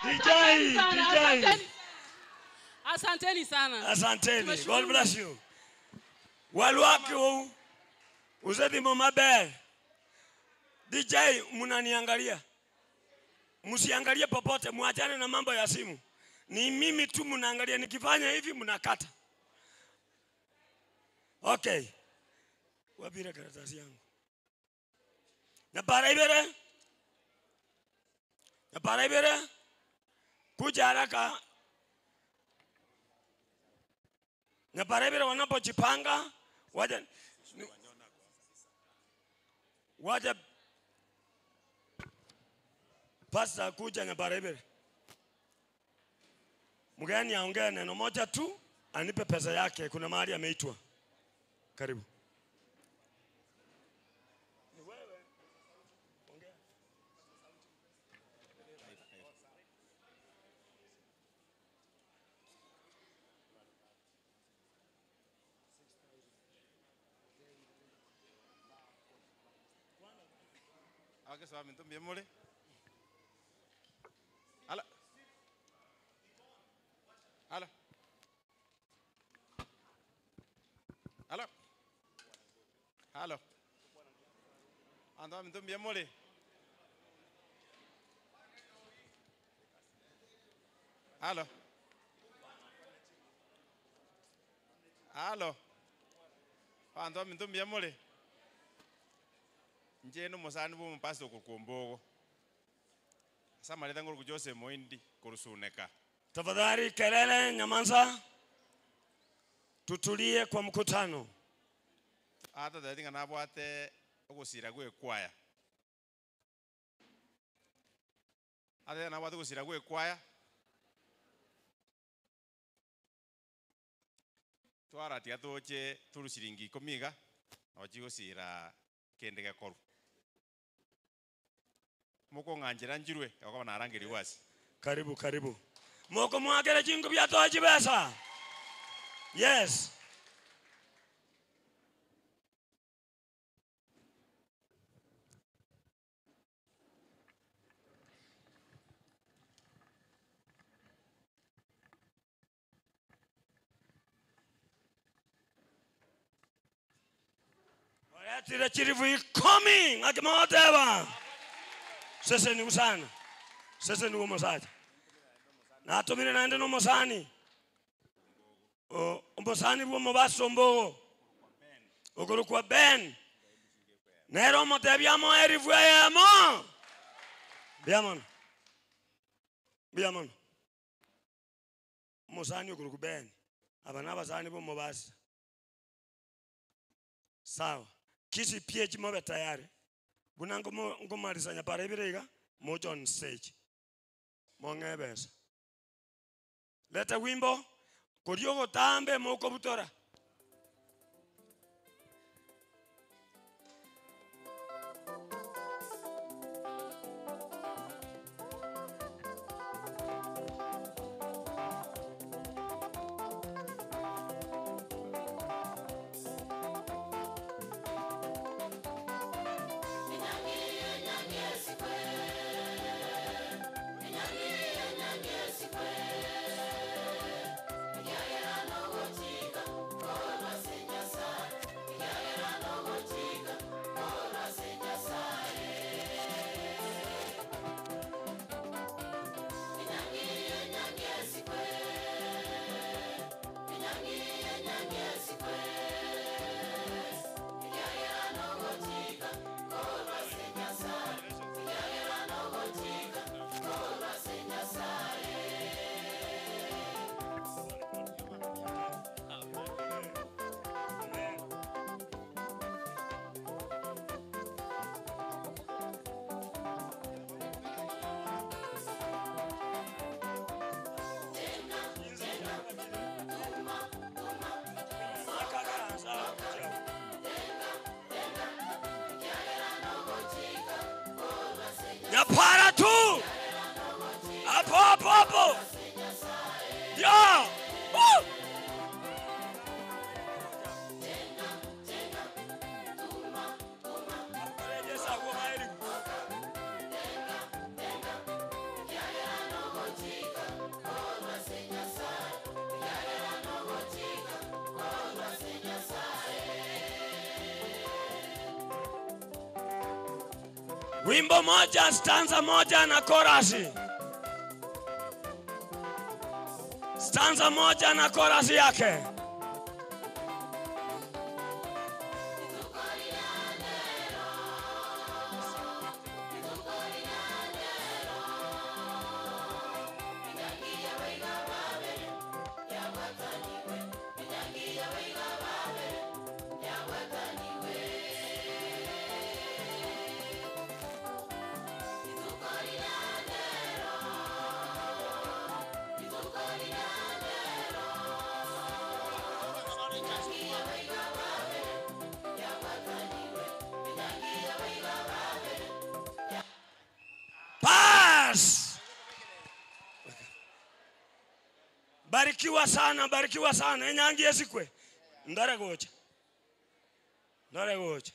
DJ, Asanteni DJ. sana, asanteni sana. Asanteni. God Tumeshukuru. bless you. Walwaki huu uzedimo maber. DJ, mnaniangalia, msiangalie popote, mwachane na mambo ya simu. Ni mimi tu mnaangalia, nikifanya hivi mnakata. Okay, wapira karatasi yangu nyapara ibere, nyapara ibere, kuja haraka. Nyapara ibere wanapojipanga waje waje pasta kuja Nyapara ibere, mgeni aongee neno moja tu, anipe pesa yake. Kuna mahali ameitwa. Karibu. Abakeso baminto mbuya more. Ala. Ala. Ala. Halo. Anto baminto mbuya more. Halo. Halo. Bantu baminto mbuya more. Nje n'omusani bw'omupasita okukumba ogo ase amareta ng'oruku Jose Moindi korusuneka. Tafadhali kelele, nyamanza, tutulie kwa mkutano. Ata tari ng'a nabwate ogosira gwa ekwaya. Ata nabwate ogosira gwa ekwaya. Twaratiga toche turu shilingi ikomi iga, nabo chigosira kende gekorwa. Mokong'anchera nchirwe, okoba narangerigwe ase. Karibu, karibu. Moko mwakere chingu bya toa chibesa. Yes. Oretire chirivu ikomi ng'akimoteba. Sese ni usana. Sese ni umosacha. Natumire naende n'omosani. Omosani bw'omobaso mbogo. Okorokwa Ben. Nero omotebia amo erifu eyemo. Mbuya mono. Mbuya mono. Omosani okorokwa Ben. Aba n'abasani b'omobasa. Sawa. Kisi PH mobe tayari. Buna ngomarisa nyapara ibere iga, moja on stage. Mong'ebesa. Leta wimbo, koriogo tambe moko butora. Nyapara tu. Hapo hapo hapo. Ya. Woo! Wimbo moja, stanza moja na korasi. Stanza moja na korasi yake. Pass. Barikiwa sana, barikiwa sana. Enyangi esikwe. Ndore gocha. Ndore gocha.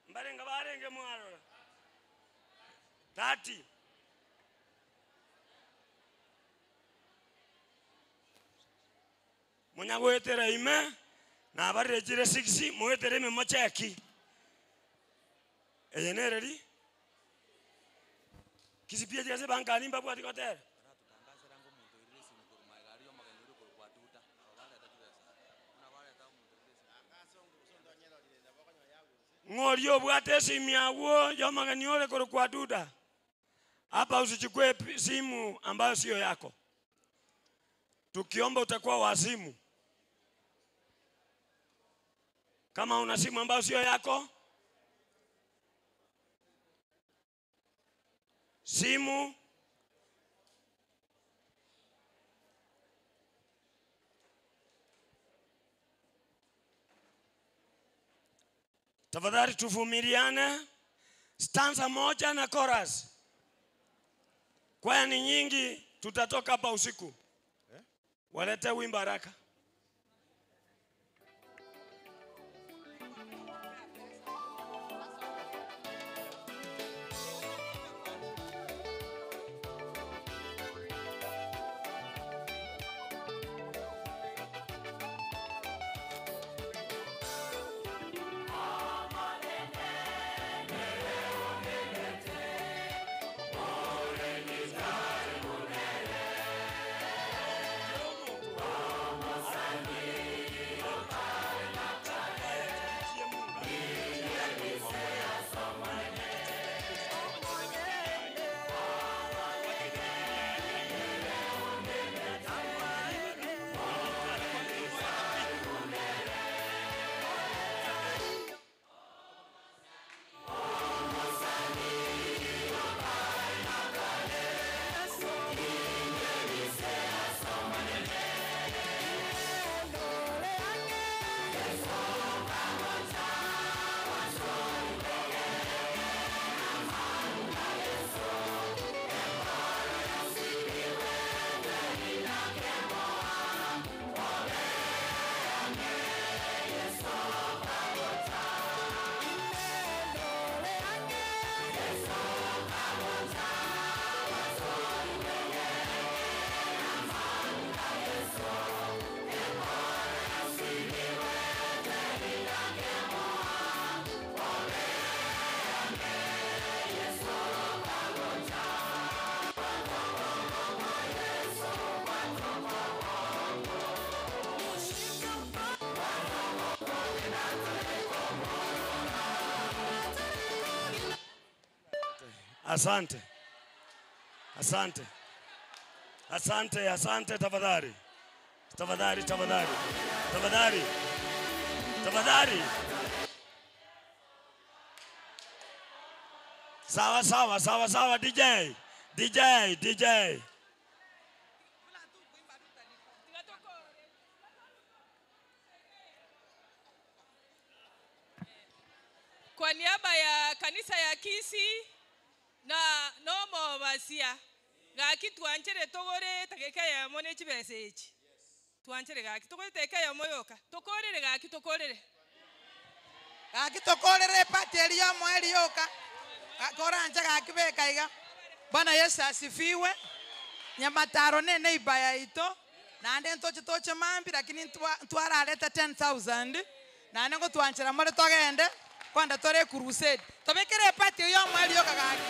Mbarenga barenge mwarora. 30. Munyagwetera ime nabarechire 6 mwetere ime mocheki. Eye nereri kisipia chese bankani mbabwati gotera. Ng'ori obwate esimu yaguo yomageni ore korokwa duda. Hapa usichukue simu ambayo sio yako. Tukiomba utakuwa wazimu. Kama una simu ambayo sio yako, simu tafadhali tuvumiliane. Stanza moja na chorus. Kwaya ni nyingi, tutatoka hapa usiku. Walete wimbo haraka. Asante. Asante. Asante, asante tafadhali. Tafadhali, tafadhali. Tafadhali. Tafadhali. Sawa sawa sawa sawa DJ. DJ, DJ. Kwa niaba ya kanisa ya Kisii na nomo basia gaki twanchere togore tageka ya mone chibesa echi twanchere gaki togore teka ya moyoka tokorere gaki tokorere gaki tokorere pati eriyo moeri yoka koranja gaki beka iga. Bwana Yesu asifiwe. Nyamataro nene ibaya ito nande ntoche toche mambi lakini ntwarareta 10000 nande ngotwanchera more togende. Kwanda tore ecrusade. Tobekere epati eyio omoerio oka gaki.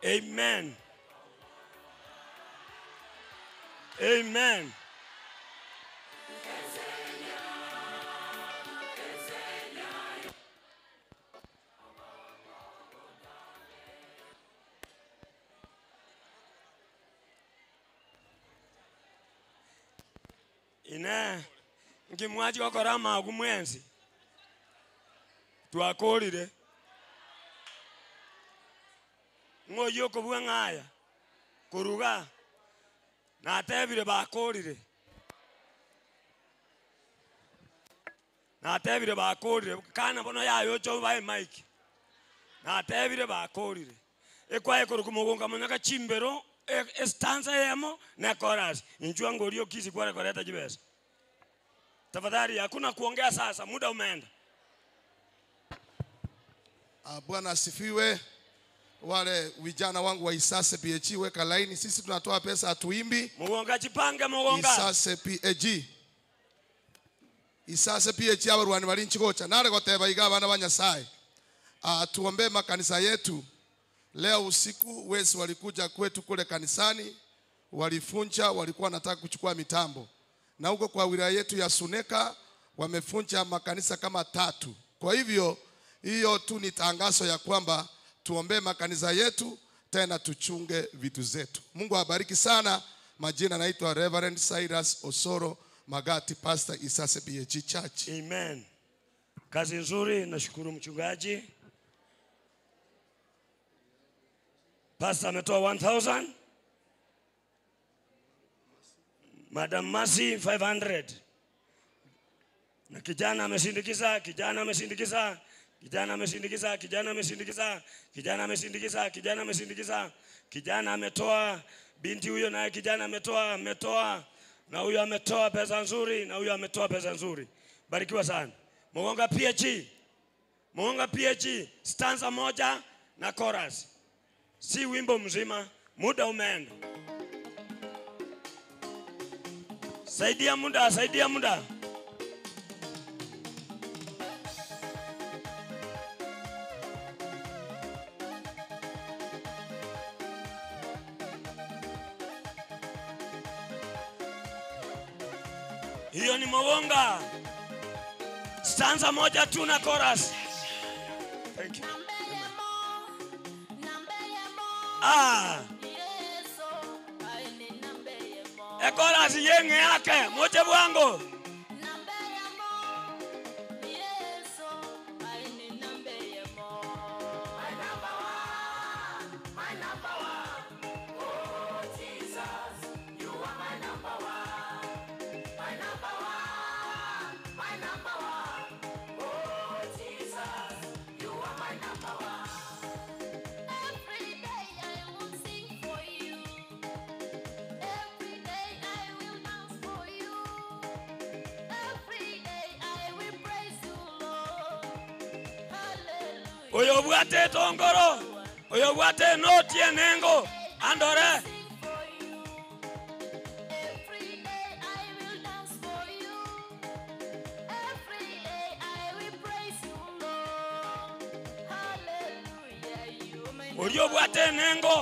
Amen. Amen. Ine nkimwachi gokora amagu mwensi twakorire ng'oyio okobua ng'aya koruga natebire bakorire natebire bakorire kana bono yayocha obae mic natebire bakorire ekwaye korokwa mogonga monyaka chimbero estanza eyemo na echorus inchwa ngoria okisi kware koreta chibesa tafadhali hakuna kuongea sasa muda umeenda Ah, Bwana asifiwe. Wale vijana wangu wa Isase PAG weka laini, sisi tunatoa pesa hatuimbi. Mugonga chipange mugonga. Isase PAG. Isase PAG abarwani bari nchigocha nare goteba iga abana ba Nyasaye. Ah, tuombe makanisa yetu. Leo usiku wesi walikuja kwetu kule kanisani, walifunja, walikuwa wanataka kuchukua mitambo, na huko kwa wilaya yetu ya Suneka wamefunja makanisa kama tatu. Kwa hivyo hiyo tu ni tangazo ya kwamba tuombee makanisa yetu, tena tuchunge vitu zetu. Mungu awabariki sana. Majina naitwa Reverend Cyrus Osoro Magati, Pastor Isase PAG Church. Amen. Kazi nzuri, nashukuru mchungaji. Pastor ametoa 1000. Madam Mercy 500. Na kijana amesindikiza, kijana amesindikiza, kijana amesindikiza, kijana amesindikiza, kijana amesindikiza, kijana amesindikiza, kijana ametoa, binti huyo naye kijana ametoa, ametoa, na huyo ametoa pesa nzuri, na huyo ametoa pesa nzuri. Barikiwa sana. Mugonga PH. Mugonga PH, stanza moja na chorus. Si wimbo mzima, muda umeenda. Saidia muda, saidia muda. Hiyo ni Mawonga. Stanza moja tu na chorus. Thank you. Ah. Ekorasi yenge yake moche bwango. Oyo obwate etongoro, oyo obwate enoti enengo, andore. Orio obwate enengo.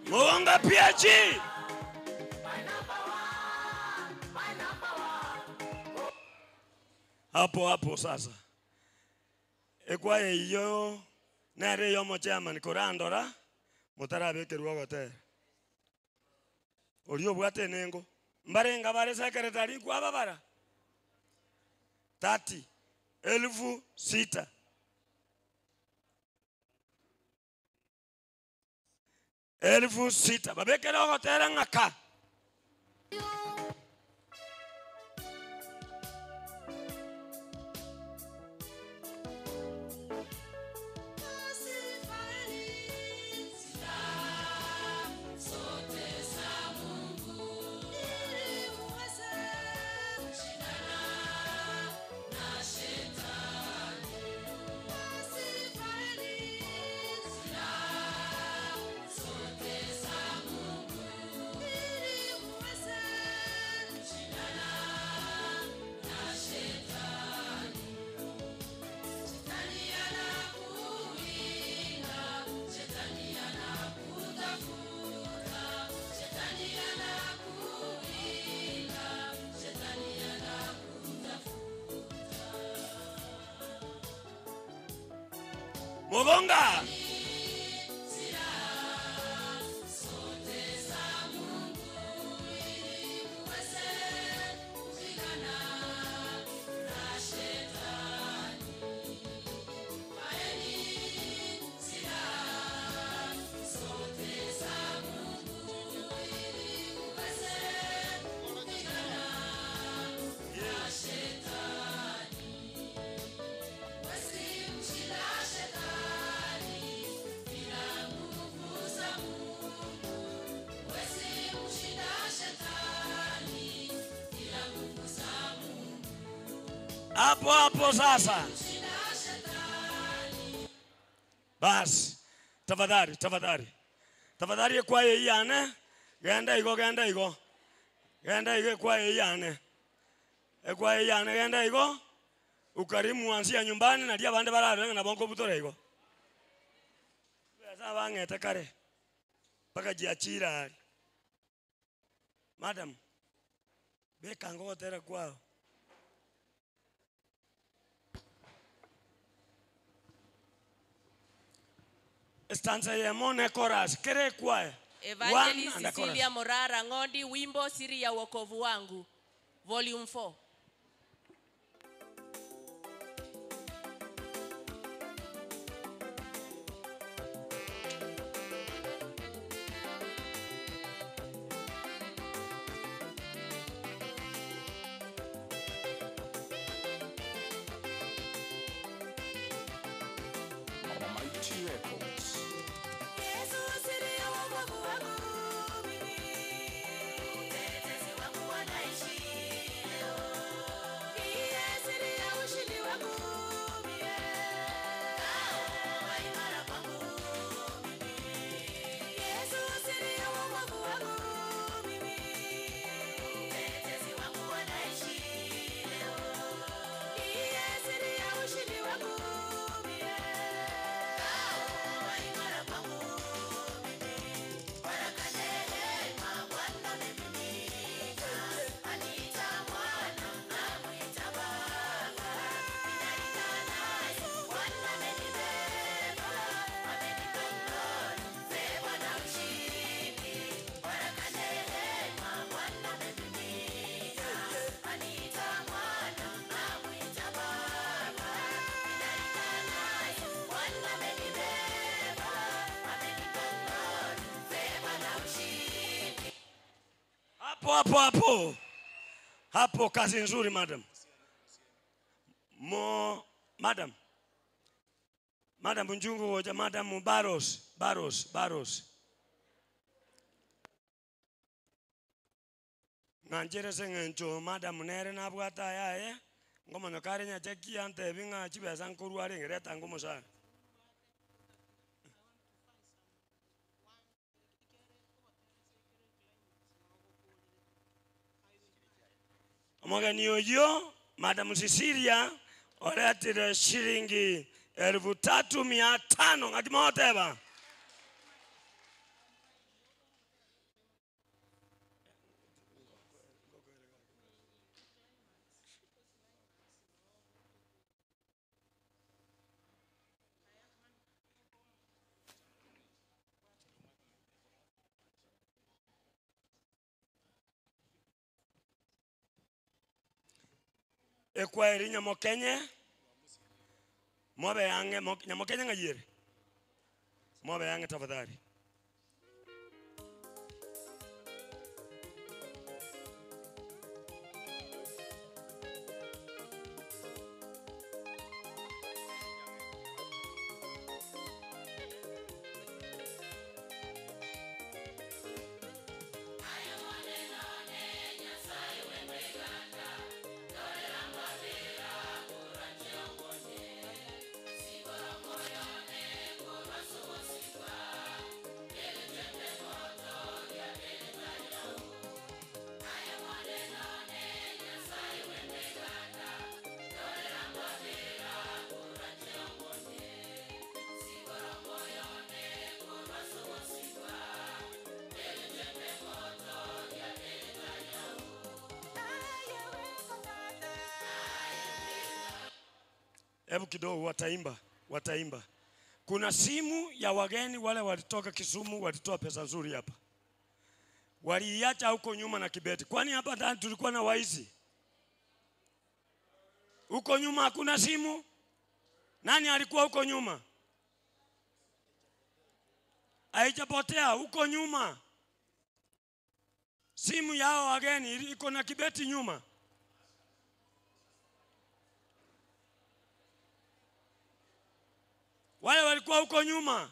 Muonga PAG. Hapo hapo sasa. Ekwaye iyo nere yo mochairman korandora mutarabekerwa gotera. Orio obwate enengo. Mbarenga bare secretary nkwababara. 30 6,000. 6,000 babekere ogotera ng'aka. Mogonga. Hapo hapo sasa. Basi tafadhali tafadhali tafadhali ekwaye iyane genda igo genda igo genda igo ekwaye iyane ekwaye iyane genda igo ukarimu ansia nyumbani naria abande bararenge nabo nkobutora igo besa bang'ete kare mpaka jiachira ari madam beka ngogotera kwao. Stanza yemo ne chorus kere kwaya. Evangelist One and a chorus. Cecilia Morara Ng'ondi, wimbo siri ya wokovu wangu, volume 4. Mighty Records. Yesu siri ya wokovu wangu mimi, mtetezi wangu anaishi leo. Ndiye siri ya ushindi wangu mie, ngao imara kwangu mimi. Yesu siri ya wokovu wangu mimi, mtetezi wangu anaishi leo. Ndiye siri ya ushindi wangu mie, ngao imara kwangu mimi. Baraka neema Bwana amemiminika, aniita mwana, namuita Baba. Ninaringa naye, Bwana amenibeba, amenipa glory, favor na ushindi. Baraka neema Bwana amemiminika, aniita mwana, namuita Baba. Ninaringa naye, Bwana amenibeba, amenipa glory, favor na ushindi. Hapo hapo hapo hapo, kazi nzuri madam. Mo madam madam Njungu hoja madam Baros Baros Baros ng'ancherese ng'encho madam nere nabwate ayaye ngomonyo kare nyachekia antebi ng'a chibesa nkorwa arenge reta ngomosara. Omogeni oyo Madam Cecilia oretire shilingi 3500 ng'aki mogoteba. Ekwaeri nyamokenye mobe yange nyamokenye ng'ayiere mobe yange tafadhali. Hebu kidogo wataimba, wataimba. Kuna simu ya wageni wale walitoka Kisumu, walitoa pesa nzuri hapa, waliiacha huko nyuma na kibeti. Kwani hapa ndani tulikuwa na waizi? Huko nyuma hakuna simu? Nani alikuwa huko nyuma? Haijapotea huko nyuma. Simu yao wageni iko na kibeti nyuma. Wale walikuwa huko nyuma.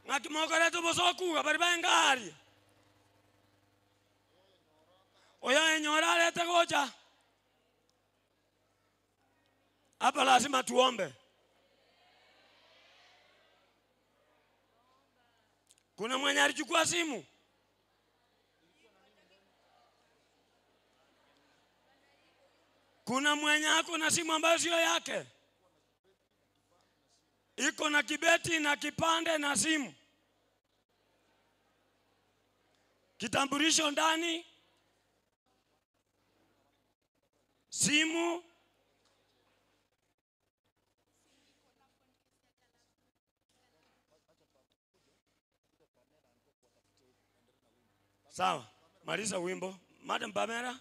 Ng'akimokoreto bosokuga bari baengari. Oyo enyora alete gocha. Hapa lazima tuombe. Kuna mwenye alichukua simu? Kuna mwenye ako na simu ambayo sio yake, iko na kibeti na kipande na simu, kitambulisho ndani, simu. Sawa, maliza wimbo. Madam Pamela,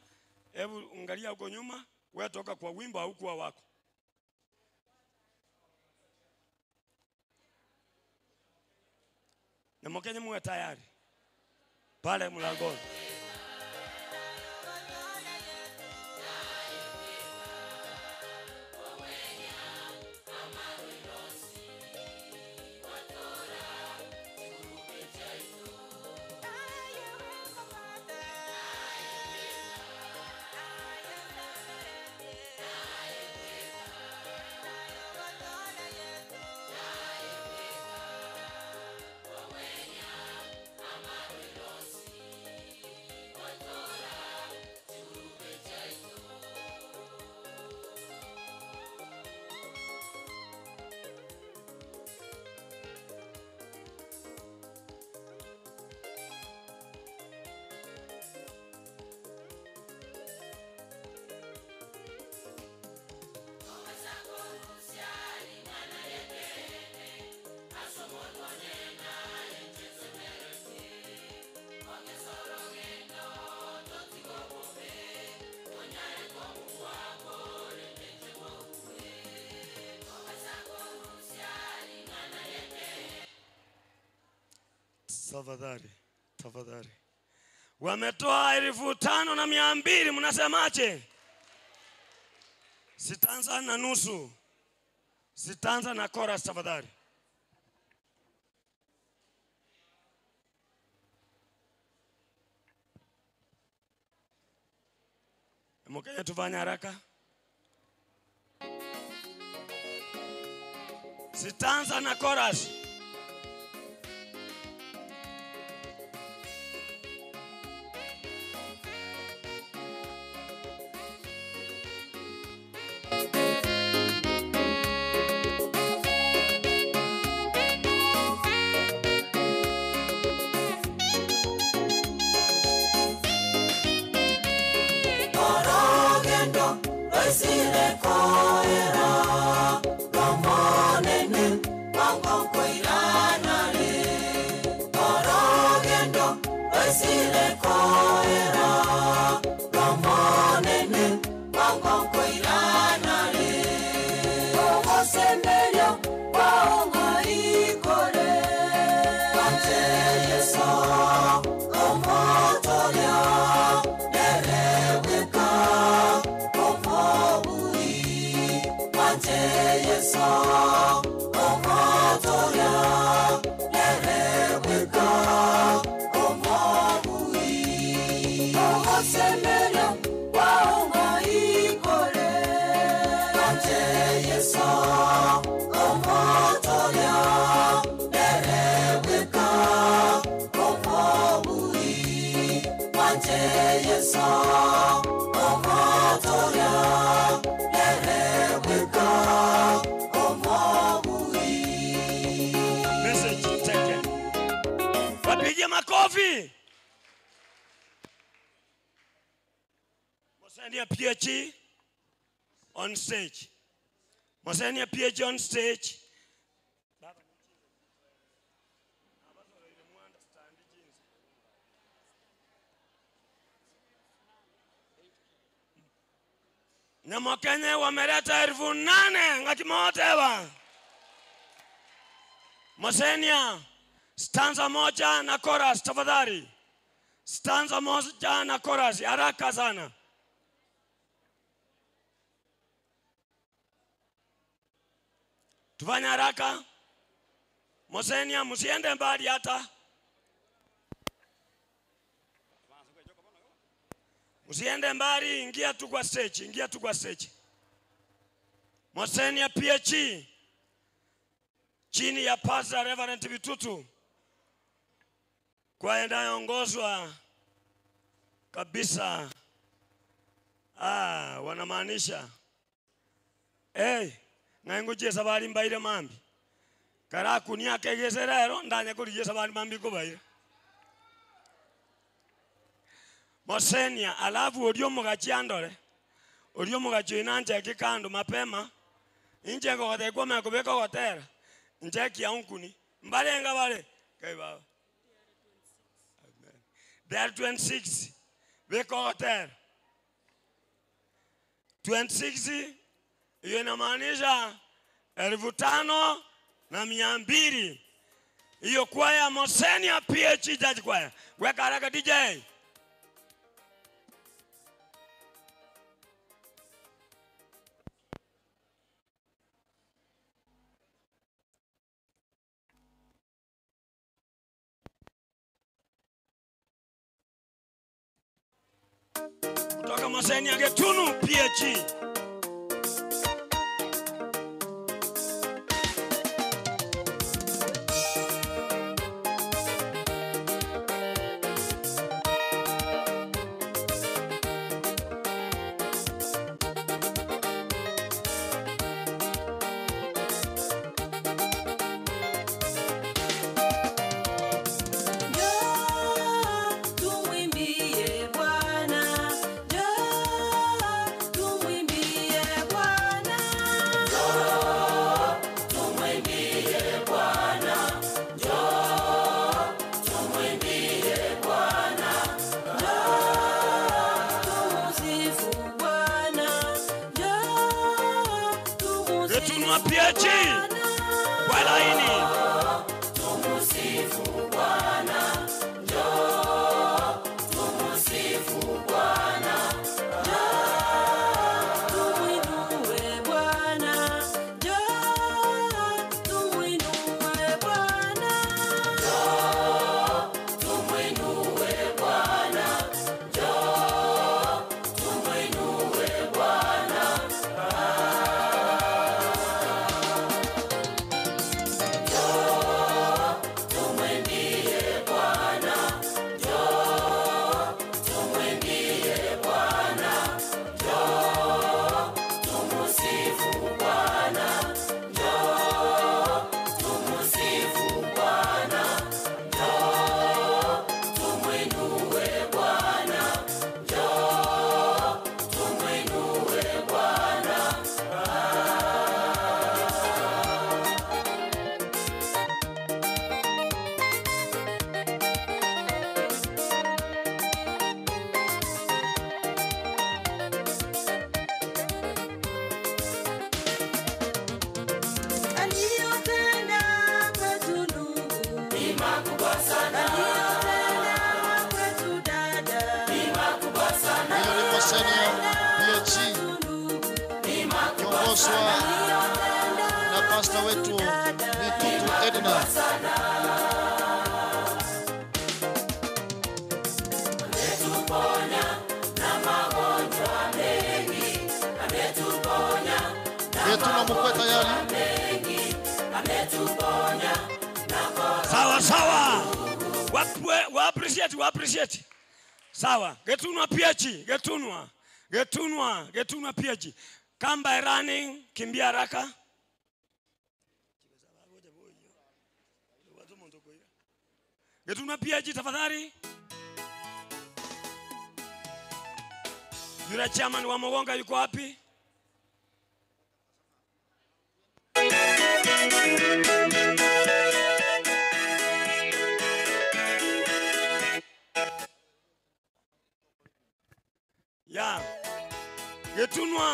hebu angalia huko nyuma, wewe toka kwa wimbo haukuwa wako. Na Mkenya muwe tayari pale mlangoni. Tafadhali, tafadhali. Wametoa 5,200, mnasemaje? Sitaanza na nusu, sitaanza na chorus tafadhali. Mkenya tufanye haraka. Sitaanza na chorus. Orogendo rwaisire koera romonene wangokoiranare Orogendo rwaisire koera romonene wangokoiranare Ogosemerio waongoikore Ante Yesu omotoria nereweka omobui Ante Yesu omotoria nereweka omobui Ogosemerio waongoikore Ante Yesu omotoria nereweka omobui Makofi. Mosenia PH on stage. Mosenia PH on stage. Nyamokenye wameleta 8,000 ngakimoteba. Mosenia, stanza moja na chorus tafadhali. Stanza moja na chorus haraka sana. Tufanye haraka. Mosenia, msiende mbali hata. Msiende mbali, ingia tu kwa stage, ingia tu kwa stage. Mosenia PH chini ya Pastor Reverend Bitutu, kwa inayoongozwa kabisa. Ah, wanamaanisha hey, ng'aingujie sabari mbaire mambi karakunia kegeserero ndanya kurigie sabari mambi kubaire Mosenia alafu orio mugachi andore orio mugachi inanjeki kando mapema inje ngogotekwa mekobeka gotera njeki aunkuni mbarenga bare kai baba Amen. They are 26 beka gotera 26 hiyo inamaanisha 5,200. Hiyo kwaya Mosenia PH Judge Choir. Weka haraka DJ. Kutoka Mosenia Getunu PH. Njoo tumwimbie Bwana, njoo tumwimbie Bwana, njoo tumwimbie Bwana, njoo tumwimbie Bwana, njoo tumusifu Bwana, njoo tumusifu Getunu PH. Kwa laini. Tumusifu Bwana, njoo tumusifu Bwana, njoo tumuinue Bwana, njoo tumuinue Bwana, njoo tumuinue Bwana, njoo tumuinue Bwana. Tumwimbie Bwana, njoo tumwimbie Bwana, njoo tumusifu Bwana, njoo tumusifu Bwana, njoo tumwinue Bwana, njoo tumwinue Bwana. Aliyotenda kwetu ndugu ni makubwa sana, aliyotenda kwetu dada ni makubwa sana, Hiyo ni Mosenia PH kiongozwa na pasta wetu Mitutu Edna. ametuponya na magonjwa mengi, ametuponya na Getuna mkwe tayari. mengi, ametuponya na Sawa sawa. Wa appreciate, wa appreciate. Sawa. Getunwa PH, Getunwa. Getunwa, Getunwa PH. Come by running, kimbia haraka. Getunwa PAG tafadhali. Yule chairman wa Mogonga yuko wapi? Ya. Getunwa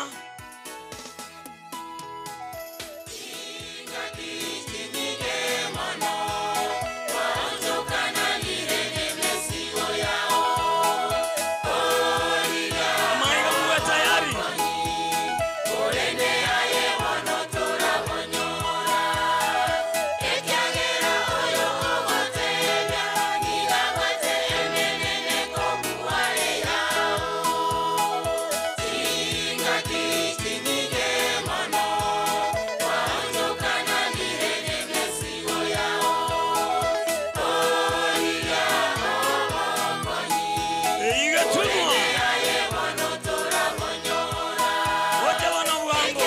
Maiga muwe tayari. Igetunwa. Wote wana bwangu.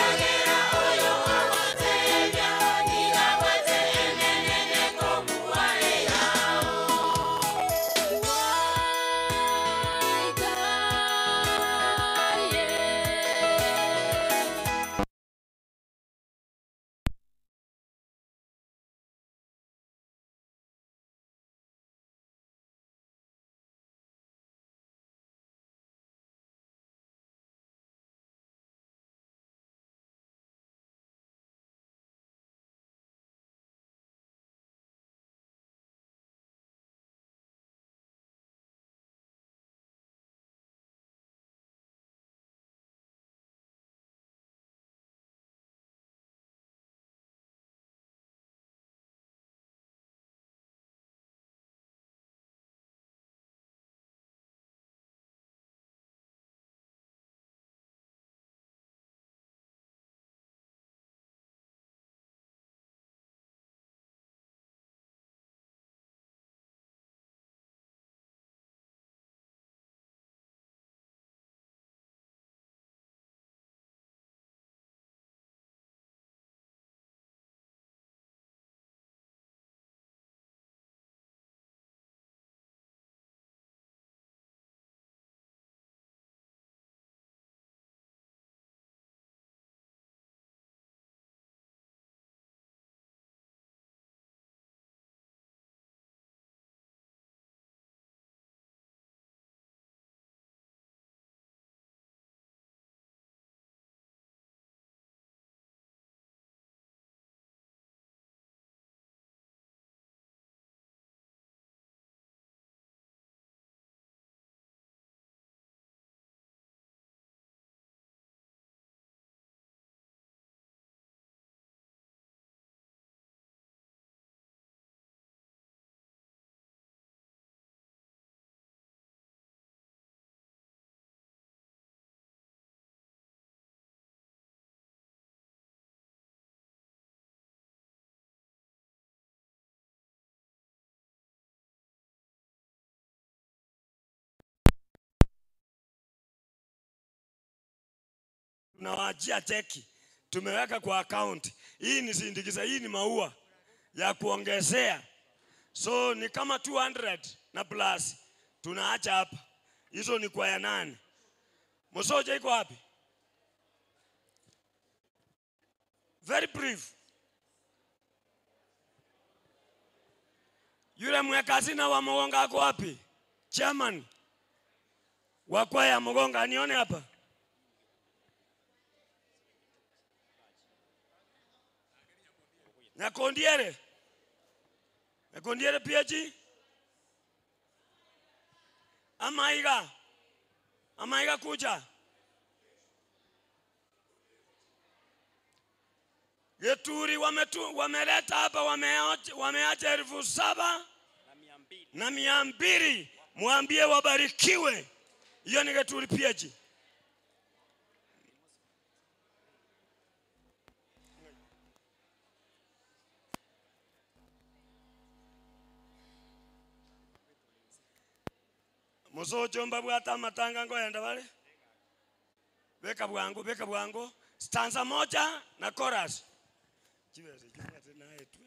Tunawaachia cheki, tumeweka kwa account. Hii ni sindikiza, hii ni maua ya kuongezea, so ni kama 200 na plus tunaacha hapa. Hizo ni kwa ya nani? Mosoja iko wapi? Very brief. Yule mweka hazina wa Mogonga ako wapi? Chairman wa kwaya Mogonga, nione hapa. Nyakondiere. Nyakondiere PhD. Amaiga. Amaiga kuja. Geturi wametu, wameleta hapa wameacha 7,200. Mwambie wabarikiwe. Hiyo ni Geturi PhD. Musocho mbabwata amatanga ngoenda bale. Beka bwangu, beka bwangu. Stanza moja na chorus. Chibese chibwate naye tu.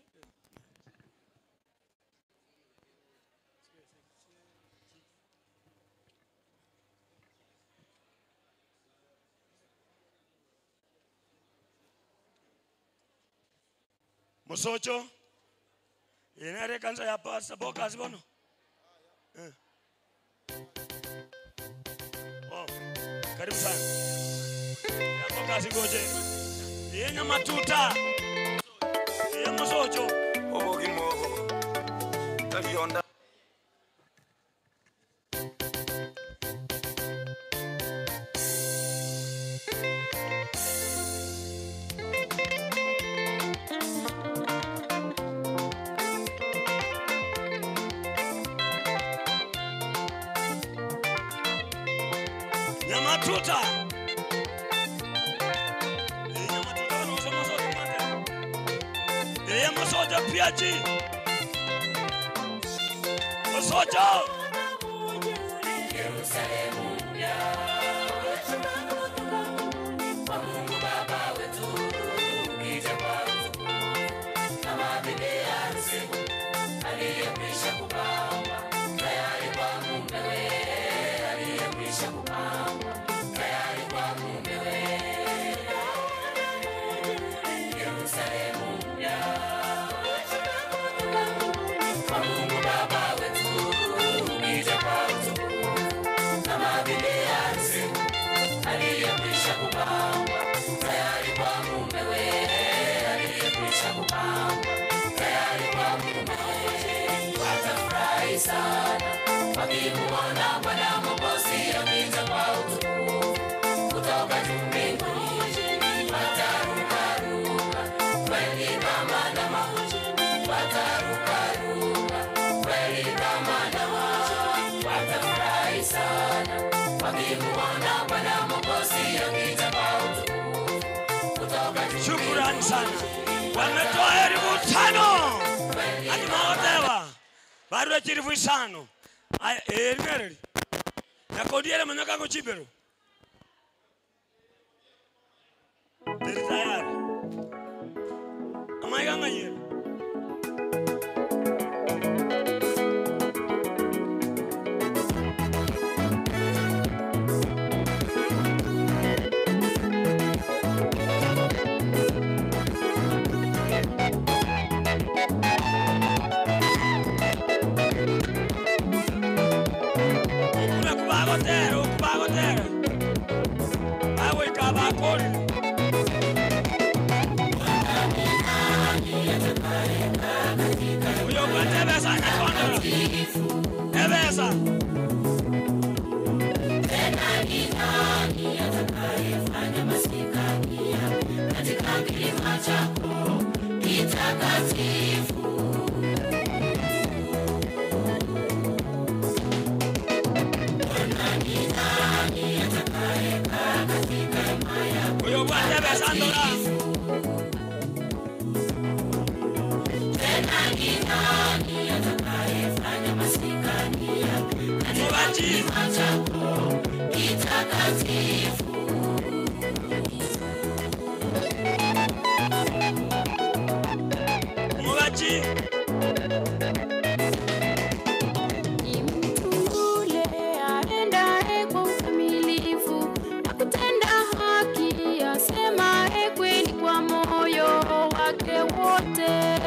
Mosocho. Inere kanisa ya Pastor Bokas bono. Eh. Oh, karibu sana. Ya Bokas ngoje. Yenya matuta. Ye Mosocho. Obogimo tabionda Nyamatuta. Nyamatuta wanaosema Mosocho mate. Ye Mosocho piachi. Mosocho. Yerusalemu mpya kwa Mungu Baba wetu, ukija kwa utukufu kama bibi harusi aliyekwisha kupambwa tayari kwa mumewe, aliyekwisha kupambwa tayari kwa mumewe. Yerusalemu mpya kwa Mungu Baba wetu, ukija kwa utukufu kama bibi harusi aliyekwisha kupambwa tayari kwa mumewe, aliyekwisha kupambwa tayari kwa mumewe. Watafurahi sana wakimuona Bwana Mwokozi akija kwa utukufu kutoka juu mbinguni, watarukaruka kweli kama ndama, watarukaruka kweli kama ndama, watafurahi sana wakimuona Bwana Mwokozi akija kwa utukufu kutoka juu Shukrani sana. Wametoa 5,000. Ati maotewa. Barua chirifu isano. Aya, erimereri. Nakodiere manyoka kuchibero. Teri tayari. Amaiga ngayere. Okuna kubagotera, okubagotera. Bagoika bakori. Uyo kwatebesa nyakondoro. Ebesa. Tena ni nani atakayefanya masikani katika kilima chako kitakatifu? Bwana ni nani atakayekaa katika hema yako Uyo kwatebesa ndora. Tena ni nani atakayefanya masikani katika kilima chako kitakatifu? Mubachi. Yule aendaye kwa ukamilifu na kutenda haki, asemaye kweli kwa moyo wake wote.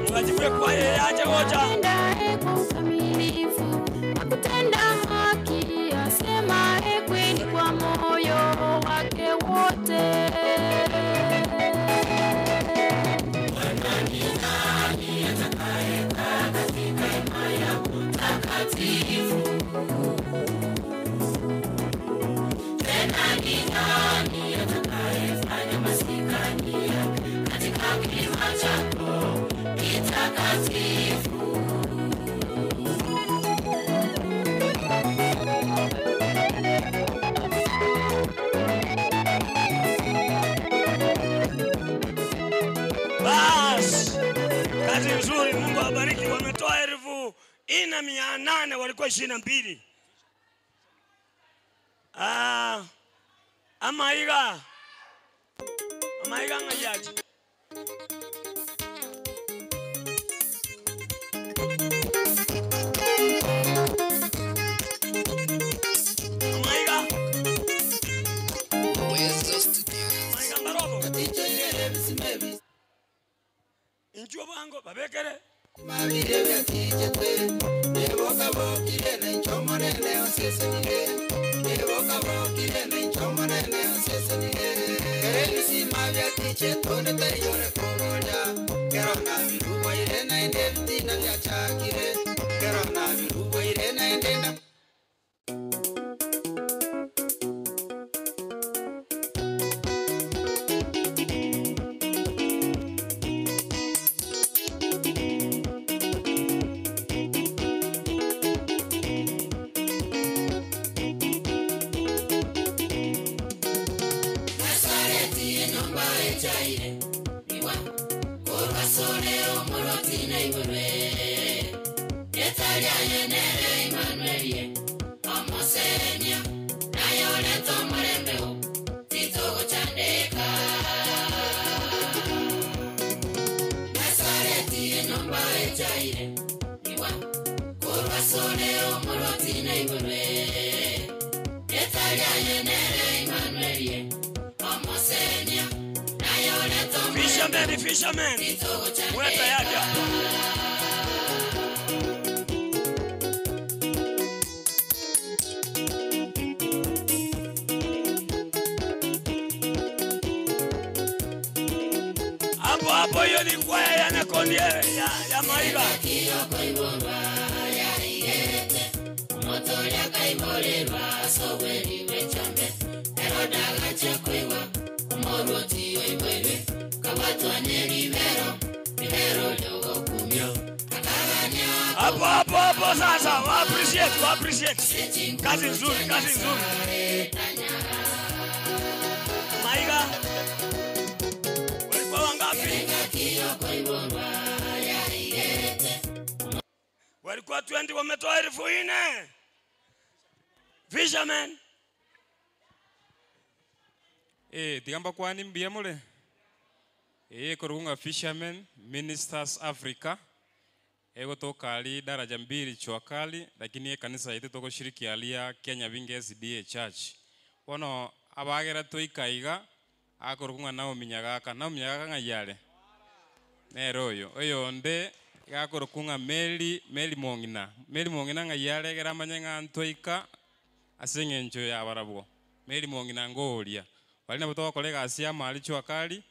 Mubachi kwe kwa yeye aje goja. Aendaye kwa ukamilifu na kutenda haki, asemaye kweli kwa moyo wake wote. Bwana ni nani atakayekaa katika hema yako takatifu? Tena ni nani atakayefanya masikani katika kilima chako kitakatifu? Bas. Kazi nzuri, Mungu awabariki. Wametoa 4,800 walikuwa 22. Ah, amaiga. Amaiga ngayaji. Amaiga. Uwezo Studios. Amaiga mbarobo. Bwango babekere. Nazareti enyomba echaire iwa korwasore omoroti naigorwe etariayenere Imanuelie omosemia naye oreta omorembeo titogochandeka. Nazareti enyomba echaire iwa korwasore omoroti naigorwe etariayenere Imanuelie omosemia naye oreta Fishermen, fishermen. Mwe tayari hapo. Hapo hapo, hiyo ni kwaya ya Nyakondi ya Maiga. Hapo hapo hapo sasa, wa appreciate, wa appreciate. Kazi nzuri, kazi nzuri. Maiga walikuwa wangapi? Walikuwa 20 wametoa 4,000. Fishermen. Tigamba kwani mbuya more. Korunga Fishermen Ministers Africa. Egotoka ali daraja mbili chwakali lakini ekanisa yetu togoshiriki alia Kenya Binge SDA Church. Bono abagera toikaiga akorukunga nao minyagaka nao minyagaka ng'ayare. Nero oyo oyo nde gakorukunga Meli Meli Mong'ina Meli Mong'ina ng'ayare egera amanye ng'a ntoika ase eng'encho ya barabwo. Meli Mong'ina ngoria bari nabo togokora egasi ya amari chwakali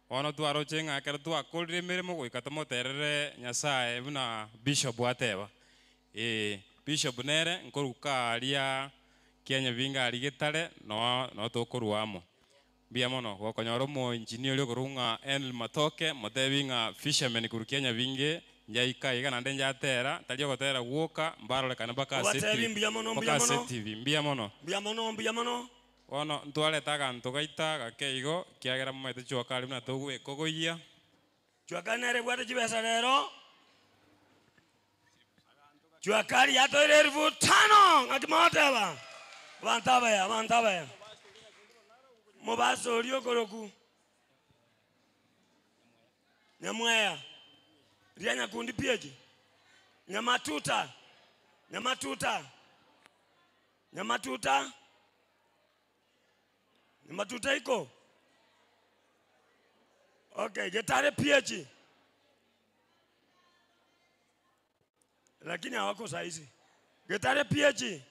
bono twaroche ng'a ekero twakorire emeremo goika tomoterere Nyasaye buna Bishop ateba. Bishop nere nkoruka aria Kenya Binge aria Getare no no tokorwa amo. Mbuya mono gokonyora omoengineer oria okorwa ng'a Henry Matoke motebi ng'a fishermen korwa Kenya Binge njaika iga naende njatera tari ogotera gwoka mbarorekane mpaka ase Obatebi TV mbuya mono, mpaka mbuya ase mono. TV mbuya mono. Mbuya mono, mbuya mono. Bono ntwarete aganto gaita gake igo kiagera momaete chwakari buna togwekogoyia. Chwakari nere ebwate chibesa rero. Chwakari yatoire 5,000 ng'aki mogoteba. Abanto abaya, abanto abaya. Mobasa oria okoroku. Nyamweya. Ria Nyakundi PH. Nyamatuta. Nyamatuta. Nyamatuta. Nyamatuta iko. Okay, Getare PH. Lakini hawako saizi. Getare PH.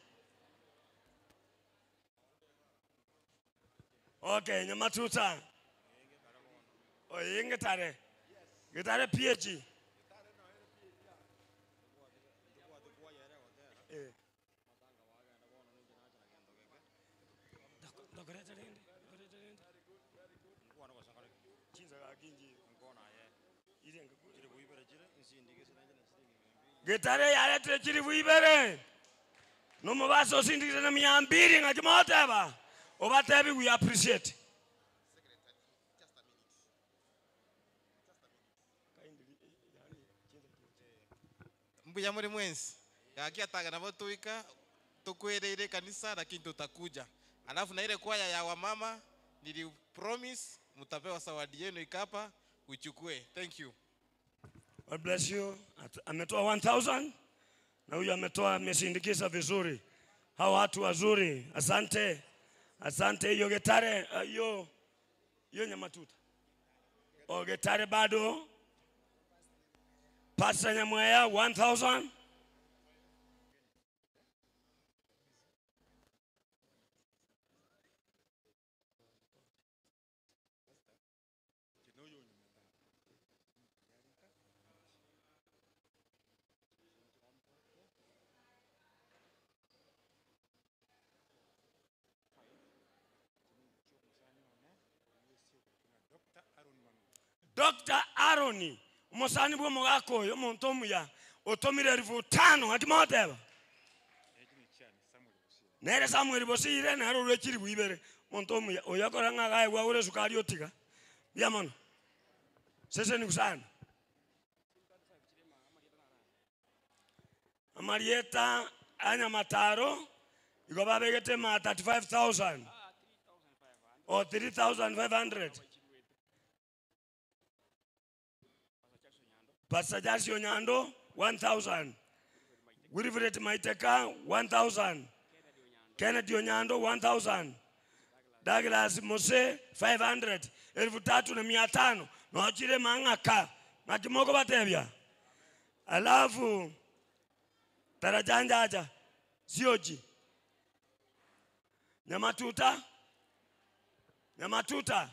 Okay, Nyamatuta. Oye, Getare. Getare PH. Getare yaretire chiri buibere. Nomobasa osindikire na 200 ng'aki mogoteba. Obatebi we appreciate. Mbuya muri mwensi. Gaki ataga nabo tuika tukwereire kanisa lakini tutakuja. Alafu na ile kwaya ya wamama nili promise mtapewa zawadi yenu ikapa uchukue. Thank you. God bless you. Ametoa 1000 na huyu ametoa, amesindikiza vizuri. Hawa watu wazuri. Asante. Asante hiyo Getare, hiyo hiyo Nyamatuta. O Getare bado. Pastor Nyamweya 1000. Dr. Aaron omusani bwa omogaka oyo omonto omuya otomire 5000 akimoteba nere Samuel Bosire nere orwe chiribu ibere omonto omuya oyo akora ng'a gaegwa agore esukari otiga mbuya mono seseni sana amarieta anyamataro igo babegete ma 35000 or 3500 Pastor Jasi Onyando 1000 Wilfred Maiteka 1000 Kennedy Onyando 1000 Douglas Mose 500 3500 nochire mang'aka ng'aki batebia alafu tarajanjaja sioji nyamatuta nyamatuta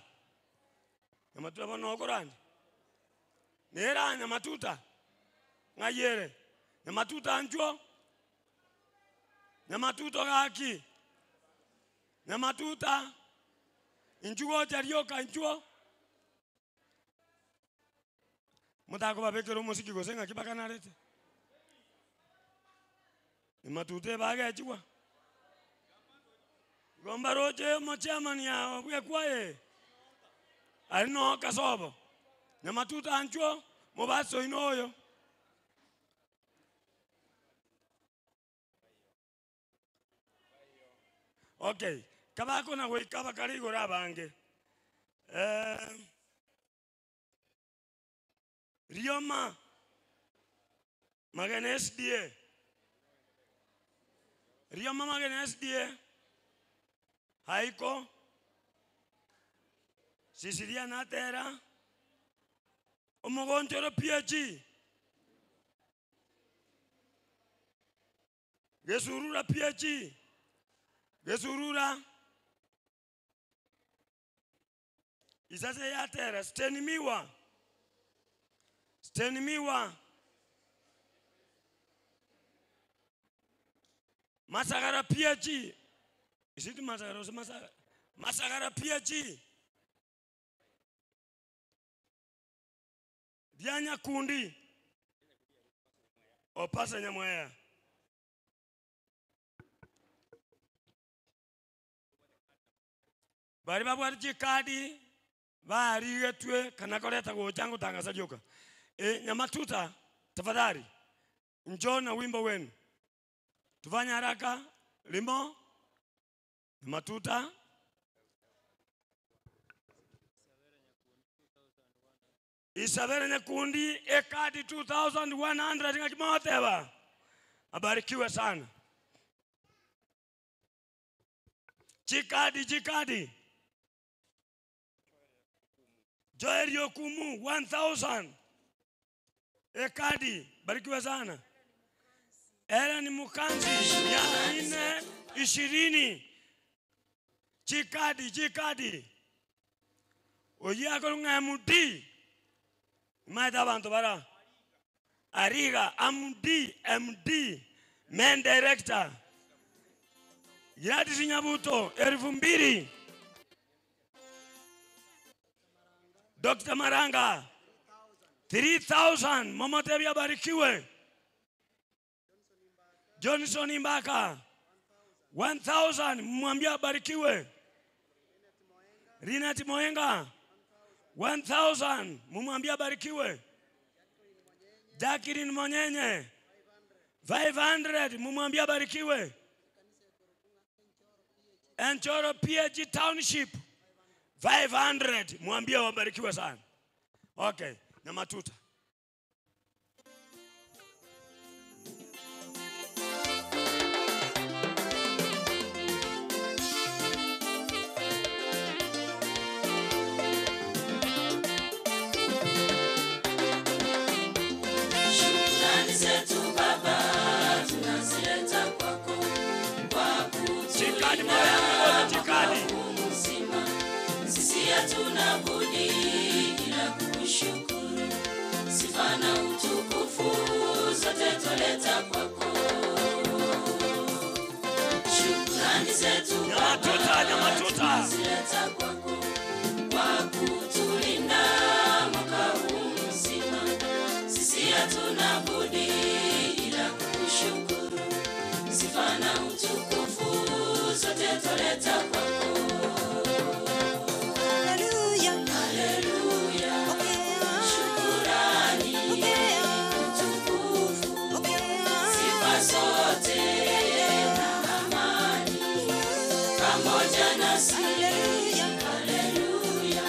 nyamatuta bono okoranja nera nyamatuta ng'ayere nyamatuta nchuo nyamatuta gaki nyamatuta inchugocha rioka nchuo mutako babekere omosiki gose ng'aki bakanarete nyamatuta ebagechigwa gomba roche omochairman yao bwekwaye ari no kasobo nyamatuta nchuo mubaso ino oyo okay kabako na goika bakari igoro abange rioma magena SDA rioma magena SDA haiko Sisilia natera omogonchoro PAG gesurura PAG gesurura isase yatera stenimiwa stenimiwa masagara PAG isiti masagara ose masagara masagara PAG Lyanyakundi opasa Nyamweya bari babwate chikadi barigetwe kana koreta gocha ngotangasa rioka Nyamatuta tafadhali njoo na wimbo wenu tufanye haraka limo Nyamatuta Isabelle Nyakundi ekadi 2100 ngakimoteba abarikiwe sana chikadi chikadi Joel Yokumu 1000 ekadi barikiwe sana Ellen Mukanzi 420 chikadi chikadi oyako ng'amudi maita abantu bara Ariga MD MD main director Gladys Nyabuto 2000 Dr. Maranga 3000 Mama Tebi abarikiwe Johnson Imbaka 1000 mwambie abarikiwe Rinat Moenga 1000 mumwambie abarikiwe Jacqueline Monyenye 500 mumwambie abarikiwe Enchoro PAG Township 500 mwambie wabarikiwe sana. Okay, Nyamatuta. zetu Baba tunazileta kwako kwa Chikadi kutulinda moyo, chikadi. mwaka huu mzima. Sisi hatuna budi ila kukushukuru. Sifa na utukufu zote twaleta kwako. Shukrani zetu Baba tunazileta kwako kwa kutulinda mwaka huu mzima. Sisi hatuna budi ila kukushukuru. Sifa na utukufu zote twaleta kwako. Haleluya, haleluya, shukurani, utukufu, sifa zote na amani pamoja nasi. Haleluya,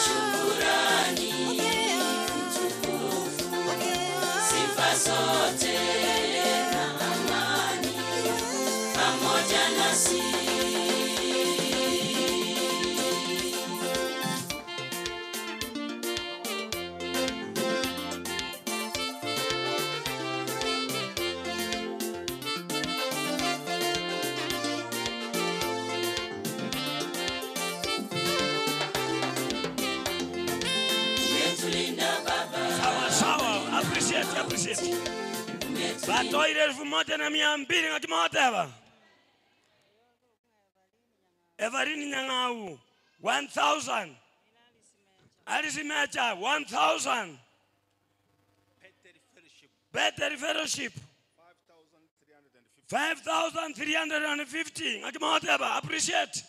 shukurani, utukufu, sifa zote na amani pamoja nasi. Umetulinda Baba. Sawa sawa, appreciate, appreciate. Batoire 1200 ngakimoteba. Everini Nyang'au 1000. Alice Mecha 1000. Better Fellowship 5350 ngakimoteba appreciate.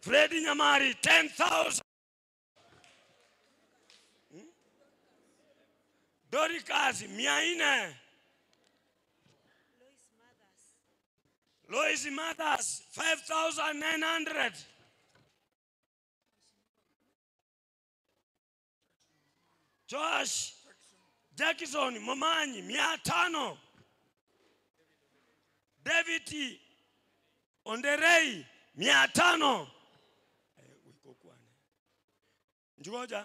Freddy Nyamari 10,000. Doricas 400. Lois Mathers 5,900. Josh Jackson Momanyi 500. David Onderei 500. Eh, uiko kwane. Njugoja.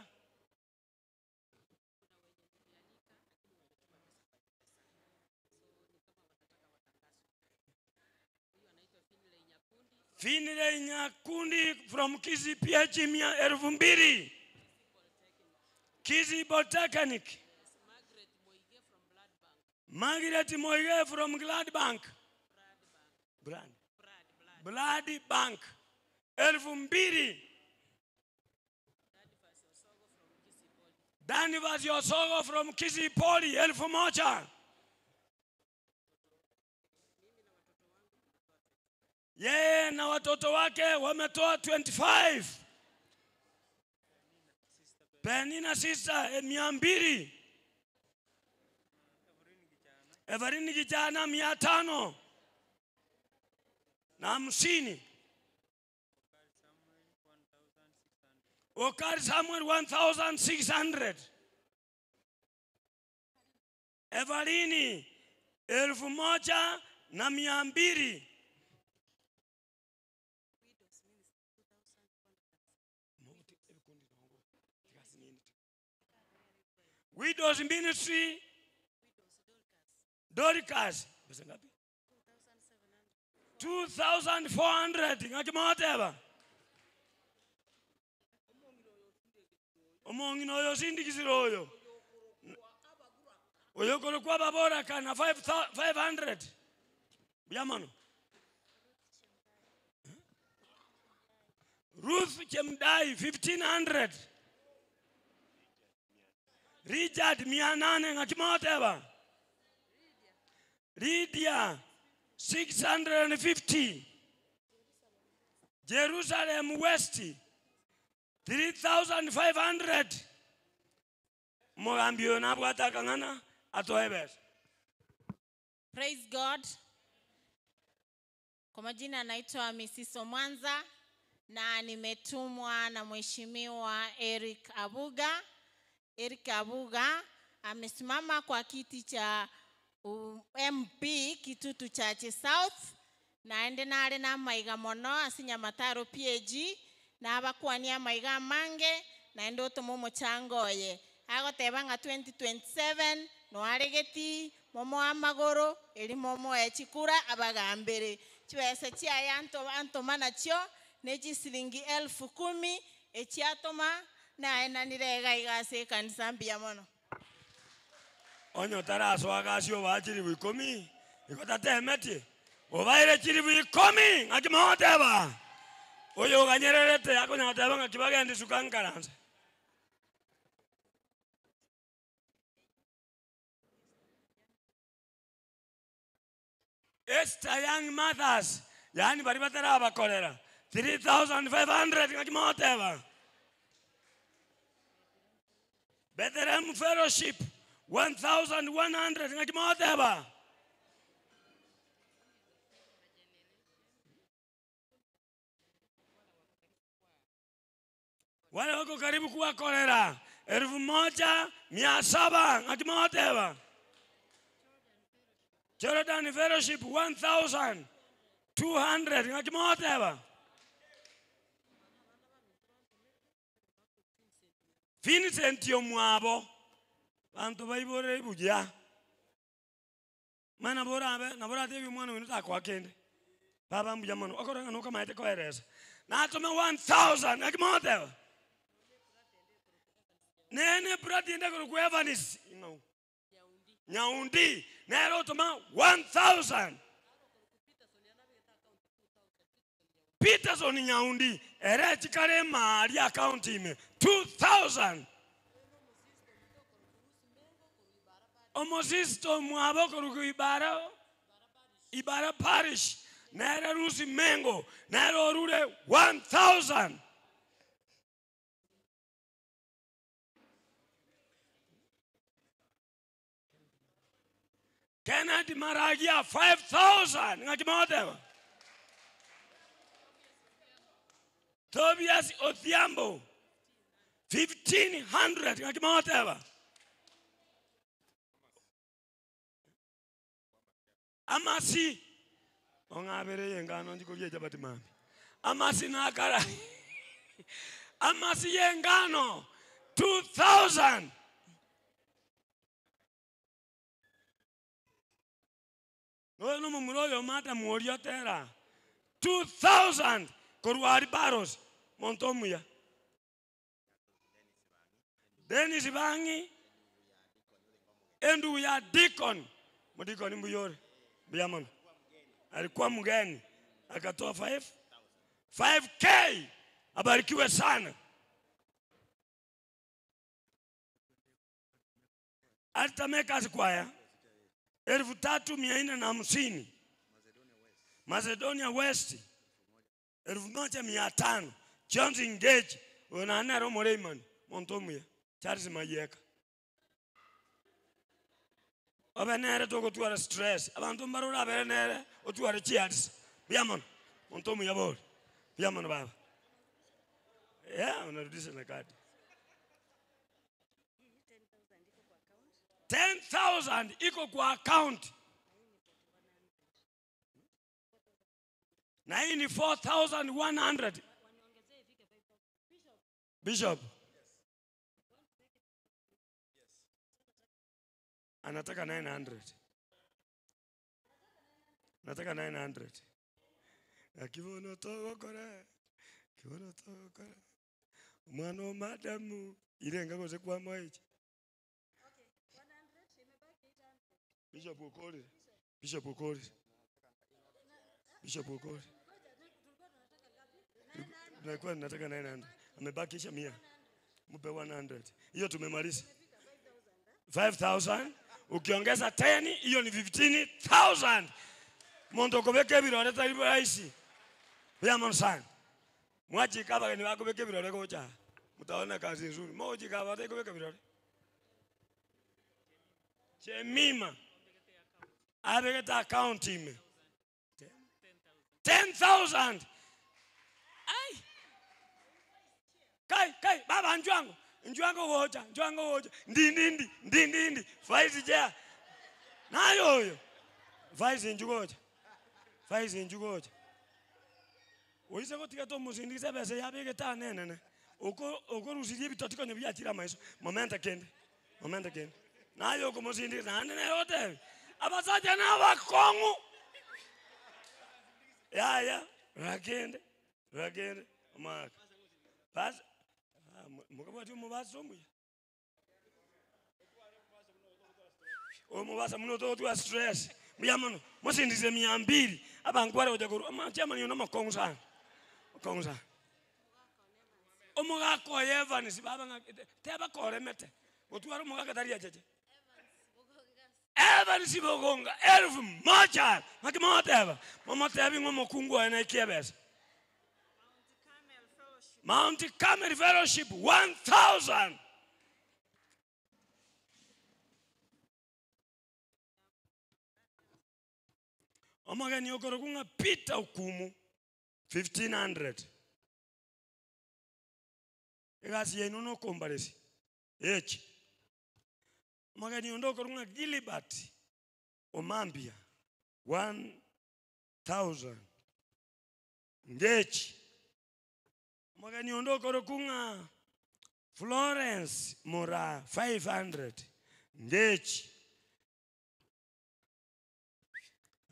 Finley Nyakundi from Kizi PH 2000. Kizi Polytechnic. Margaret Moige from Gladbank. Brand. Blood Bank. 2000. Danivas Yosogo from Kizi Poly 1000. Yeye na watoto wake wametoa 25. Penina sister 200. Everini kijana 550. Okari Samuel 1600. Evalini 1200. Widows Ministry Dorcas pesa ngapi? 2400 ngakimoteba. Omong'ina oyo osindikisire oyo oyo korokwa baboraka na 500 buya mono. Ruth Chemdai 1500. Richard 800 ngakimoteba. Lydia 650. Jerusalem West 3500. Mogambi oyo nabwate akang'ana atoe besa. Praise God. Kwa majina anaitwa Mrs. Omwanza na nimetumwa na Mheshimiwa Eric Abuga. Eric Abuga amesimama kwa kiti cha MP Kitutu Chache South naende nare na maiga mono ase Nyamataro PAG nabakwania maiga amange naende otoma omochango oye. Agoteba ng'a 2027 noaregeti momoe amagoro eri momoe chikura abagambere. Chibesa chiaye anto antoma nachio ne chisiringi elfu kumi echiatoma naenanire iga iga ase ekanisa mbuya mono. Onye otarasoa gasi obaa chilifu ikomi, igo tatemetie, obaire chilifu ikomi, ng'aki mogoteba? Oyo oganyererete akonya goteba ng'aki bagende suka nkaranse. Esther Young Mothers, yaani baria batarabakorera, 3500 ng'aki mogoteba? Bethlehem Fellowship, 1100 ng'aki mogoteba? Wale wako karibu kuwakorera 1700 ng'aki mogoteba? Jordan Fellowship 1200 ng'aki mogoteba? Vincent omwabo banto baiborere buya. Mani nabo orabe, nabo oratebie omwana oino takoa kende, Baba mbuya mono, okorora ng'a nokamaete koeresa. Natome 1000, naki mogoteba? Nene eprati ende ekorokwa Evanis, ing'au? Nyaundi, nere otoma 1000. Peterson Nyaundi, ere chikare emari account ime 2000. Omosisto omwabo okorokwa Ibara, Ibara Parish, nere Lucy Mengo, nere orure 1000. Kennedy Maragia 5000 ng'aki mogoteba? Tobias Odhiambo 1500 ng'aki mogoteba? Amasi ong'abere y'engano nchikoria echabati mambia. Amasi nakara amasi y'engano 2000. Noyo nomomura oyomo atamworia otera 2000 korwa aria Baros, monto omuya. Dennis Bang'i, endugu ya Deacon, modikoni mbuya ore, mbuya mono. Alikuwa mgeni akatoa 5 5k, abarikiwe sana. Altar Makers Choir 3450, Macedonia West 1500, Jones Engage oyo naende nere omoreimani monto omuya Charles Mayeka. Obe nere togotwara stress abanto mbare orabere nere otware chiarisa mbuya mono monto omuya bori mbuya mono baba yeah, unarudisha na kadi 10,000 iko kwa account na hii ni 4100 Bishop anataka 900 nataka 900 akibono togokora kibono togokora Omwana o madamu, irenga gose kwamoa echi. Bishop okorire, Bishop okorire, Bishop okorire. Tulikuwa tunataka 900. Amebakisha 100. Mpe 100. Hiyo tumemaliza. 5000 ukiongeza 10 hiyo ni 15000. Monto okobeka ebirore tari rahisi. Buya mono sana. Mwachika abageni bakobeka ebirore gocha aa, mutaona kazi nzuri. Mogochika aba batari kobeka birore. Jemima abegete account ime 10,000. Ai. Kai kai baba njwango njwango gocha njwango gocha ndi ndi ndi ndi ndi ndi vice chair nayo oyo vice inchu gocha vice inchu gocha Oise gotiga tomosindigisa ebesa yabo egetana enene, oko okorusirie ebitoti konya biachire amaiso, momenta kende. Momente kende. Naye okomosindikisa naende nere otebe, abasacha nabakong'u. Yaya, rora kende, rora kende, omwaka. Bas, ah, mokabwati omobasi omuya. Omobasa muno togotwara stress. Mbuya mono, mosindikise mia mbili, abanto bare gocha korwa, amache amanyia nomokong'u sana, mokong'u sana. Omogaka oye Evans baba ng'a teba koremete, gotwara omogaka tari acheche. Evans bogonga elfu moja, naki mogoteba? Momotebi ng'a omokungu oye naikie ebesa. Mount Carmel Fellowship 1000. Omogeni okorokwa ng'a Peter Okumu 1500. Egasi yaino nokombaresi echi. Omogeni onde okorokwa ng'a Gilbert Omambia 1000. Ngechi. Omogeni onde okorokwa ng'a Florence Moraa 500. Ngechi.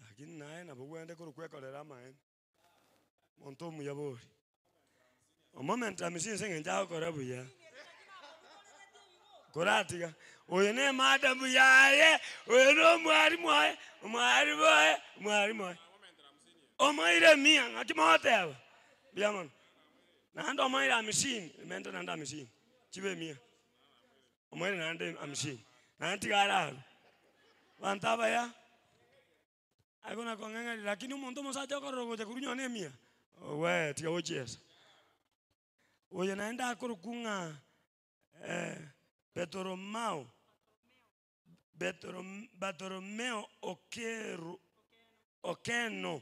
Lakini naye nabo gwende korokwa ekorera amaene. Monto omuya bori. Omomento amisia ase eng'encho agokora buya. Koratiga, oyo ne emadam yaye, oyo ne omwalimu oye, omwalimu oye, omwalimu oye. Omoire mia, ng'aki mogoteba? Mbuya mono. Naende omoire hamsini, menta naende hamsini, chibe mia. Omoire naende hamsini, naende tiga ararwe. Abanto abaya. Aye na kong'eng'eria, lakini omonto omosacha okorora ogocha korwa nyuma nemia, wee tiga gochiesa. Oyo naende akorokwa ng'a Betholomao, Betholom- Bartholomeo Okeru, Okeno,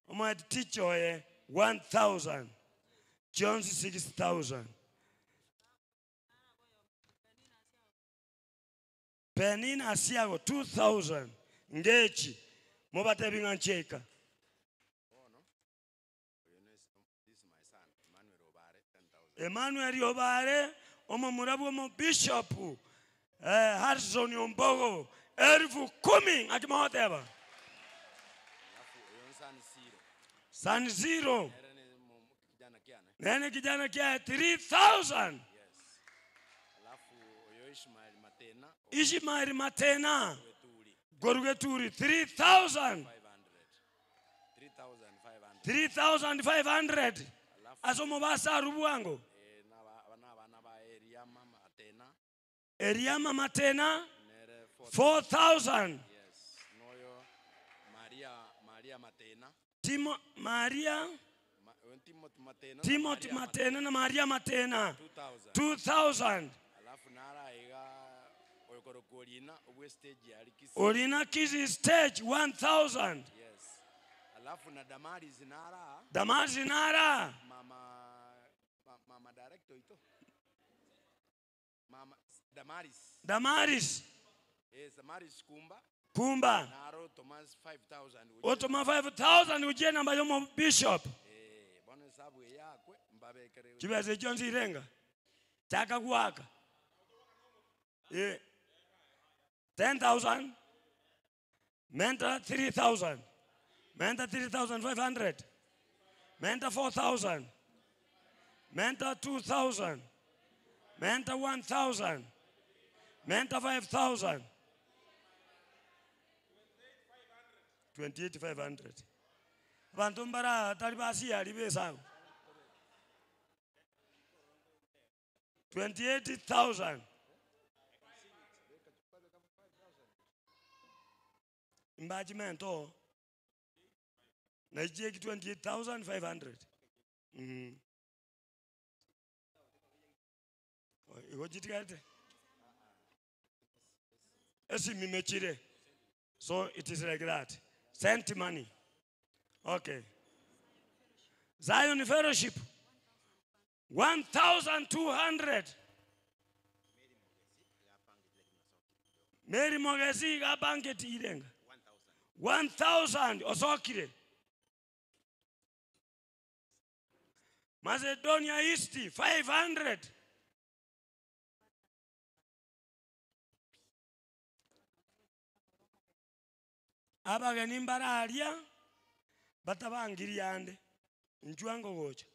omoeti teacher oye 1000, chionsi 6000. Penina Asiago 2000, ngechi, mobatebi ng'a nchiaika. Emmanuel Obare, omomura bw'omobishopu eh, Harrison Ombogo, 10,000, ng'aki mogoteba? San Siro. Nene kijana kiaye 3000. Ishmael Matena korwa Geturi 3000. 3500 ase omobasa arwe bwango. Eriama Matena 4000. Timo, Maria, Timothy Matena na Maria Matena 2000. Orina Kisii stage 1000. Damaris nara. Damaris. Kumba. Otoma 5000 gochia enamba ya omobishop. Chibesa echio nsirenga. Chaka goaka. Eh. 10,000. Menta 3,000. Menta 3,500. Menta 4,000. Menta 2,000. Menta 1,000. Menta 5,000. 28,500. Abanto mbara tari basiari besago. 28,000. Mbachimento oo. Naicheki 28,500. Mm. Igo chitigarete? Esimime chire. So it is like that. Send money. Okay. Zion Fellowship 1200. Mary Mogesi iga abangeti irenga 1000 osokire. Macedonia East 500. Abageni mbararia batabangiri ande, inchuo ango gocha.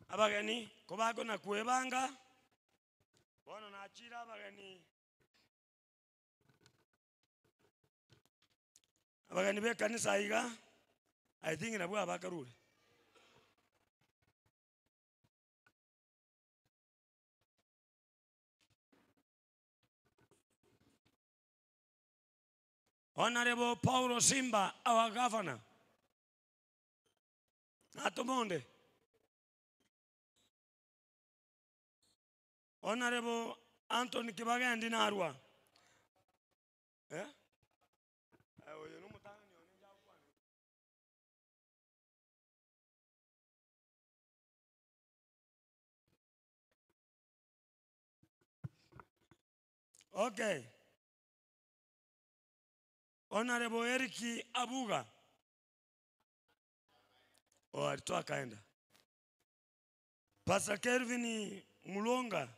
Abageni kobakona kwebanga, bono nachire abageni abageni ba ekanisa iga, I think nabwo abakarure. Honorable Paulo Simba, our governor. Natoma onde. Honorable Anthony Kibagendi narwa. Eh? Eh, oyo nomotang'ani one njakwana. Okay. Honorable Eric Abuga. Oh, alitoa akaenda. Pastor Kelvin Mulonga.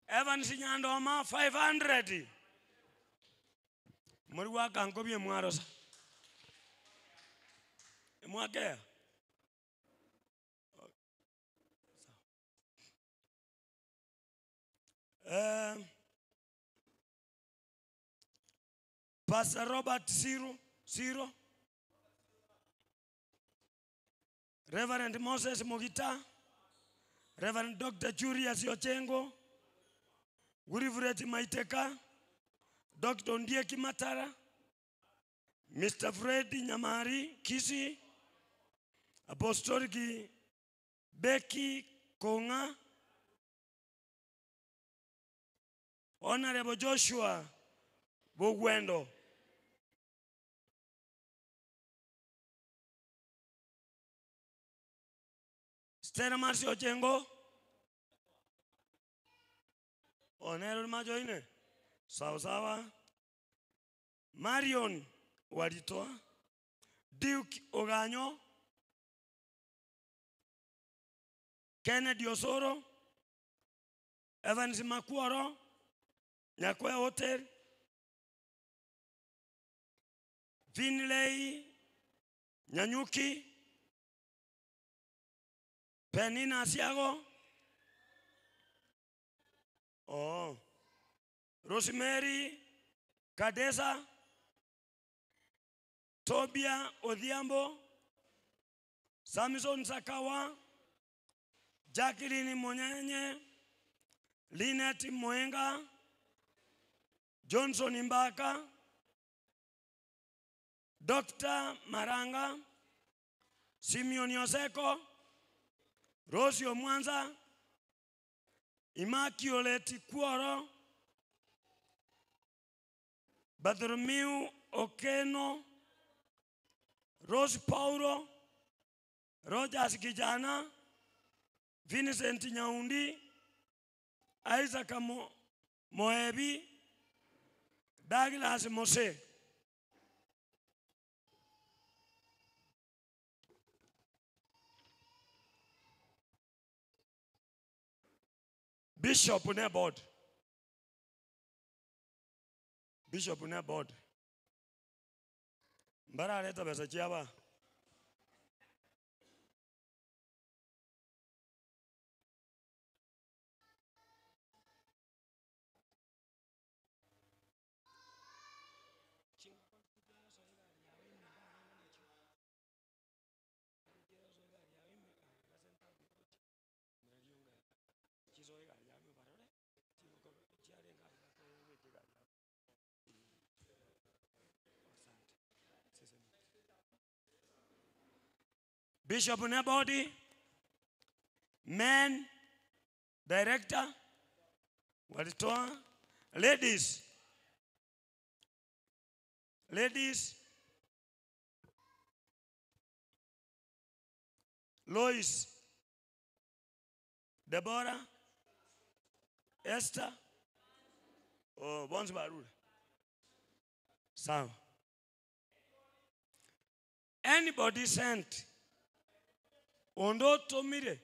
Evans Nyandoma 500. Muri gwaka nkobia mwarosa. Mwakea. Pastor Robert Siro, Siro. Reverend Moses Mugita, Reverend Dr. Julius Ochengo, Wilfred Maiteka, Dr. Ondieki Matara, Mr. Fred Nyamari Kisi, Apostolic Becky Konga, Honorable Joshua Bogwendo. Stella Marcy Ochengo. Onero Majoine. Sawa sawa. Marion walitoa. Duke Oganyo. Kennedy Osoro. Evans Makuoro. Nyakwea Hotel. Finlay Nyanyuki. Penina Asiago. Oh. Rosemary Kadesa. Tobia Odhiambo. Samson Sakawa. Jacqueline Monyenye. Linet Moenga. Johnson Mbaka. Dr. Maranga. Simeon Yoseko. Rosio Mwanza. Immaculate Kuoro. Bartholomew Okeno. Rose Paulo. Rogers Kijana. Vincent Nyaundi. Isaac Moebi. Douglas Mose. Bishop Nebod. Bishop Nebod. Mbara aleta pesa chiaba. Bishop Nebodi, men, director, walitoa. Ladies, ladies, Lois, Deborah, Esther, oh, bonzi barure. Sawa. Anybody sent? Onde otomire?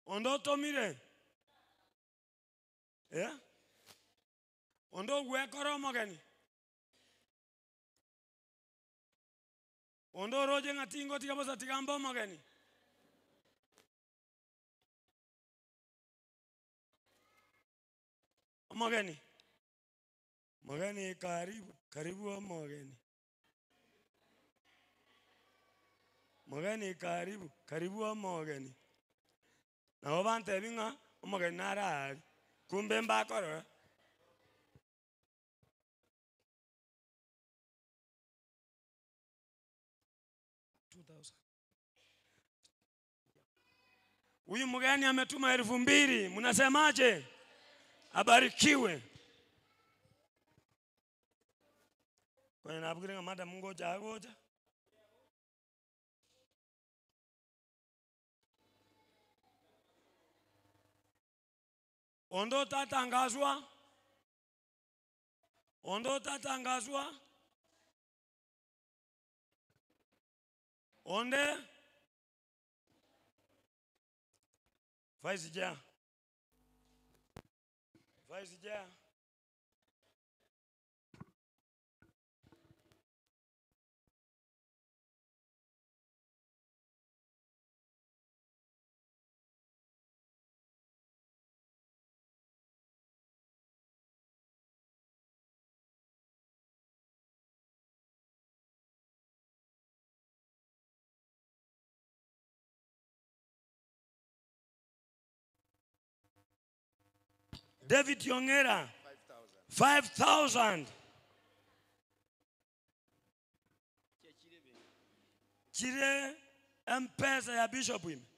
Onde otomire? Eh? Onde ogwekora omogeni? Onde oroche ng'a tingotiga bosa tiga mbe omogeni? Omogeni? Mogeni karibu, karibu omogeni. Mogeni karibu, karibu omogeni. Nabo bantebi ng'a omogeni nare aria, kumbe mbakorora. Huyu mgeni ametuma elfu mbili, mnasemaje? Abarikiwe. Kwenye nabugire ng'a madam ngocha agocha. Onde otatangazwa, onde otatangazwa, onde Vice Chair. Vice Chair. David Yongera 5000 chire mpesa ya bishop ime.